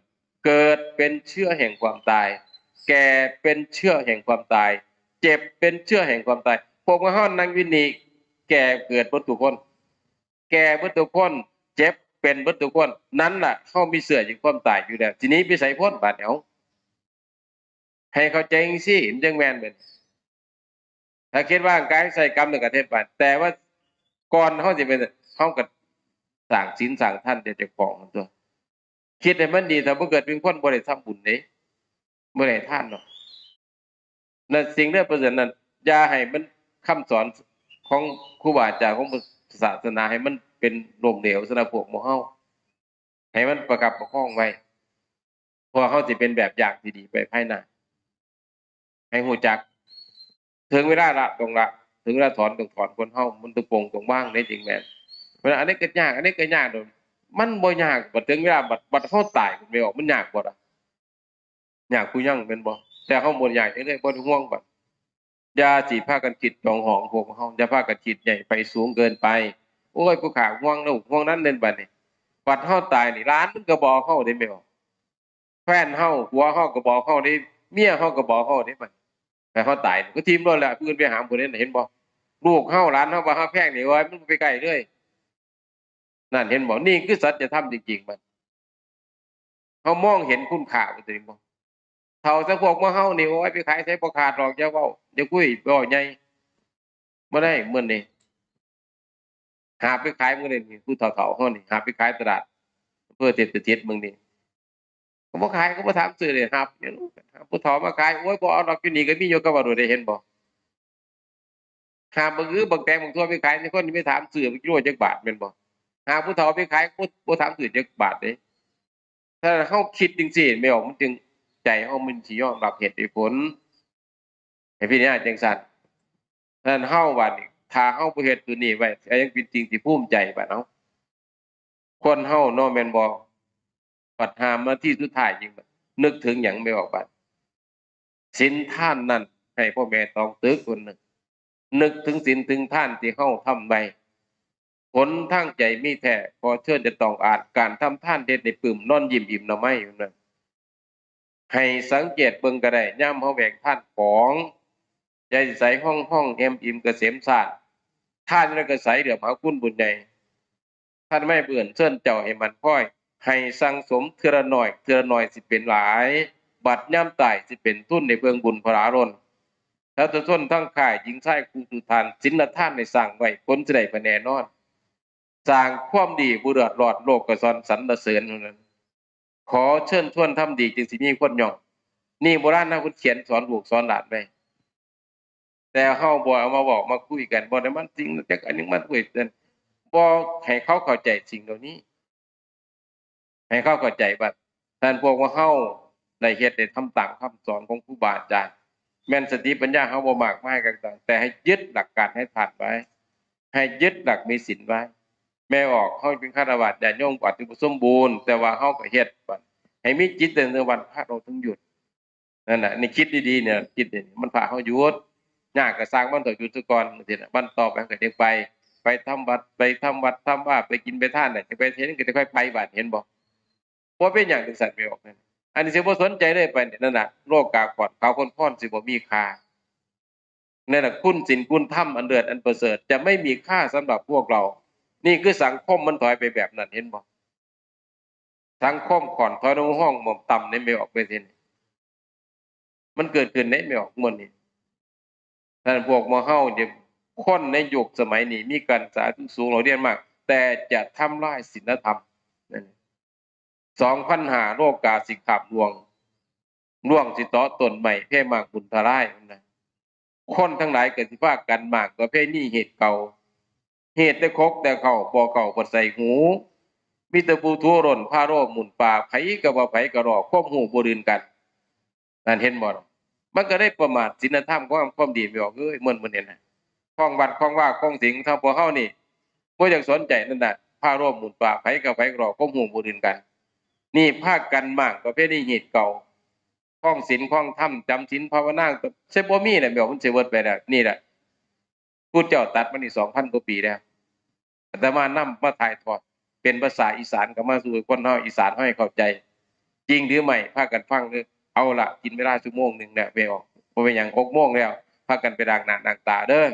เกิดเป็นเชื้อแห่งความตาย แก่เป็นเชื้อแห่งความตาย เจ็บเป็นเชื้อแห่งความตาย พวกเฮานั่งอยู่นี่ แก่เกิดเบิดทุกคน แก่เบิดทุกคน เจ็บเป็นเบิดทุกคน นั่นล่ะ เฮามีเชื้อแห่งความตายอยู่แล้ว ทีนี้ไปใส่พ้นบาดเฮา ให้เข้าใจจั่งซี้ มันจั่งแม่นเบิด ถ้าคิดว่าร่างกายใส่กรรมนี่ก็เฮ็ดไป แต่ว่าก่อนเฮาสิเป็น เฮาก็สร้างศีลสร้างทานแก่เจ้าของตัว คิดให้มันดี ถ้าบ่เกิดเป็นคนบ่ได้ทำบุญเด้ บ่ได้ทานดอก นั่นสิ่งเด้อ เพราะฉะนั้นอย่าให้มัน คำสอนของครูบาอาจารย์ของศาสนาให้มันเป็นล้มเหลวซะนะพวกหมู่เฮา ให้มันประคับประคองไว้ เพราะว่าเฮาสิเป็นแบบอย่างที่ดีไปภายหน้า ให้รู้จัก ถึงเวลาละต้องละ ถึงเวลาถอนต้องถอน คนเฮามันต้องปลงต้องวาง ในจริงแม่น เพราะฉะนั้นอันนี้ก็ยาก อันนี้ก็ยากโดด มันบ่ยาก บัดถึงเวลาบัด บัดเฮาตาย มันไม่ออก มันยากบ่ล่ะ ยากผู้ยังแม่นบ่ แต่เฮาบ่ยากจั่งใด๋ บ่ได้ห่วงบัด อย่าสิพากันคิดจองหองพวกเฮา อย่าพากันคิดใหญ่ไปสูงเกินไป โอ้ย ผู้ข้าห่วงโน่นห่วงนั้นเล่นบัดนี้ บัดเฮาตายนี่ หลานมันก็บอกเฮาเด้แม่นบ่ แฟนเฮา ผัวเฮาก็บอกเฮาเด้ เมียเฮาก็บอกเฮาเด้บัด แต่เฮาตายก็ถิ่มโลดแหละ ผู้อื่นไปหาผู้ใด๋ เห็นบ่ ลูกเฮา หลานเฮา ว่าเฮาแพงนี่ โอ้ย มันบ่ไปใกล้เลย นั่นเห็นบ่ นี่คือสัจธรรมจริงๆ มัน เฮามองเห็นคุณค่ามันตัวนี้บ่ เฒ่าซะพวกหมู่เฮานี่ โอ้ย ไปขายไสบ่ขาดดอก อย่าเว้า อย่าคุย เว้าใหญ่ บ่ได้มื้อนี้ หาไปขายมื้อนี้ ผู้เฒ่าๆเฮานี่ หาไปขายตลาดอำเภอเทพสถิตมื้อนี้ ก็บ่ขาย ก็บ่ถามซื้อเลย หาบอยู่ หาผู้เฒ่ามาขาย โอ้ย บ่เอาดอก อยู่นี่ก็มีอยู่ ก็ว่าโดด ได้เห็นบ่ หาบบักอื้อ บักแตง บักถั่วไปขาย นี่คนสิไปถามซื้อ กิโลจักบาท แม่นบ่ หาผู้เฒ่าไปขาย บ่ บ่ถามซื้อจักบาทเด้ ถ้าเฮาคิดจังซี่ แม่ออก มันจึง ใจเฮามันสิยอมรับเหตุผล ให้พิจารณาจังซั่น ฉะนั้นเฮาบัดนี้ ถ้าเฮาบ่เฮ็ดตัวนี้ไว้ ก็ยังเป็นสิ่งที่ภูมิใจบัดเฮา คนเฮาเนาะ แม่นบ่ บัดห้านาทีสุดท้ายจริง นึกถึงหยัง แม่ออก บัด ศีลทานนั้น ให้พ่อแม่ตองตึกคนหนึ่ง นึกถึงศีลถึงทานที่เฮาทำไว้ ผลทางใจมีแท้ ขอเชิญจะต้องอาจ การทำทานเฮ็ดให้ปลื้ม นอนยิ้มอิ่มหน่อไม้อยู่นั่น ให้สังเกตเบิ่งก็ได้ ยามเฮาแหวกทานของ ใจใสห้องห้องแอมอิ่มเกษมสาร ทานแล้วก็ใสเหลือมหาคุณบุญใหญ่ ท่านไม่เบื่อเชิญเจ้าให้มันค่อย ให้สั่งสมเทื่อละน้อย เทื่อละน้อยสิเป็นหลาย บัดยามตายสิเป็นทุนในเบิ่งบุญพลาล้น ถ้าทุกท่านทั้งข่ายหญิงชายครูสุทาน ศีลทานในสร้างไว้ ผลสิได้มาแน่นอน สร้างความดีบุเดือดรอดโลกกระสอนสรรเสริญเท่านั้น ขอเชิญชวนทำดีจึงสิมีคนย่อง นี่โบราณนะ เพิ่นเขียนสอนลูกสอนหลานไว้ แต่เฮาบ่เอามาบอกมาคุยกัน บ่ได้มันสิ่งจักอันหนึ่งมันคุยกัน บ่ให้เขาเข้าใจสิ่งเหล่านี้ ให้เขาเข้าใจว่า ท่านพวกว่าเฮาได้เฮ็ดได้ทำตามคำสอนของครูบาอาจารย์ แม่นสติปัญญาเฮาบ่มากมายกัน แต่ให้ยึดหลักการให้ผ่านไว้ ให้ยึดหลักมีศีลไว้ แม่ออก เฮาเป็นฆราวาสญาติโยมอาจจะบ่สมบูรณ์ แต่ว่าเฮาก็เฮ็ดบัด ให้มีจิตเตือนเตือนวันพระเราถึงหยุด นั่นน่ะ นี่คิดดีๆเนี่ย คิดดีๆ มันพาเฮาหยุด ยากก็สร้างมันเถอะ หยุดซะก่อน จังซี้น่ะ วันต่อไปมันก็ยังไป ไปทำวัด ไปทำวัดทำวา ไปกินไปทานน่ะ จะไปเฮ็ดหยังก็จะค่อยไปบาด เห็นบ่ บ่เป็นหยังจังซั่น แม่ออก นั่น อันนี้สิบ่สนใจเลยไปนี่ นั่นน่ะ โลกาขอดขาวคนพอนสิบ่มีค่า นั่นน่ะ คุณศีลคุณธรรมอันเลิศอันประเสริฐ จะไม่มีค่าสำหรับพวกเรา นี่คือสังคมมันถอยไปแบบนั้น เห็นบ่ สังคมขอนถอยลงห้องหม่อมต่ำนี่ แม่ออก ไปเห็น มันเกิดขึ้นใน แม่ออก มื้อนี้ ท่านพวกหมู่เฮาเนี่ย คนในยุคสมัยนี้มีการศึกษาสูง เราเรียนมาก แต่จะทำลายศีลธรรม นั่น สองพันห้า โลกาสิขาบล่วง ล่วงสิเตาะต้นไม้ แพร่หมากบุญทลาย นะ คนทั้งหลายก็สิพากันมากประเพณีเหตุเก่า เหตุแต่คกแต่เข้า บ่เข้าบ่ใส่หู มีแต่ผู้ทั่วร่นพาโรคหมุนป่า ไผก็ว่าไผก็รอ ความหูบ่ดื่นกัน นั่นเห็นบ่ล่ะ มันก็ได้ประมาทศีลธรรม ความ ความดี แม่ออก เอ้ย มื้อ มื้อนี้นะ ครองวัด ครองวา ครองศีล ถ้าพวกเฮานี่ บ่อยากสนใจนั่นน่ะ พาโรคหมุนป่า ไผก็ไผก็รอ ความหูบ่ดื่นกัน นี่พากันมากประเพณีเหตุเก่า ครองศีล ครองธรรม จำศีล ภาวนา ก็สิบ่มีแล้ว แม่ออก มันสิเบิดไปแล้ว นี่แหละ พุทธเจ้าตรัสมานี่ สองพัน กว่าปีแล้ว อาตมานำมาถ่ายทอด เป็นภาษาอีสานก็มาสู่คนเฮาอีสานเฮาให้เข้าใจ จริงหรือไม่ พากันฟังเด้อ เอาละ กินเวลาชั่วโมงหนึ่งแล้ว แม่ออก บ่เป็นหยัง หกโมงแล้ว พากันไปล้างหน้าล้างตาเด้อ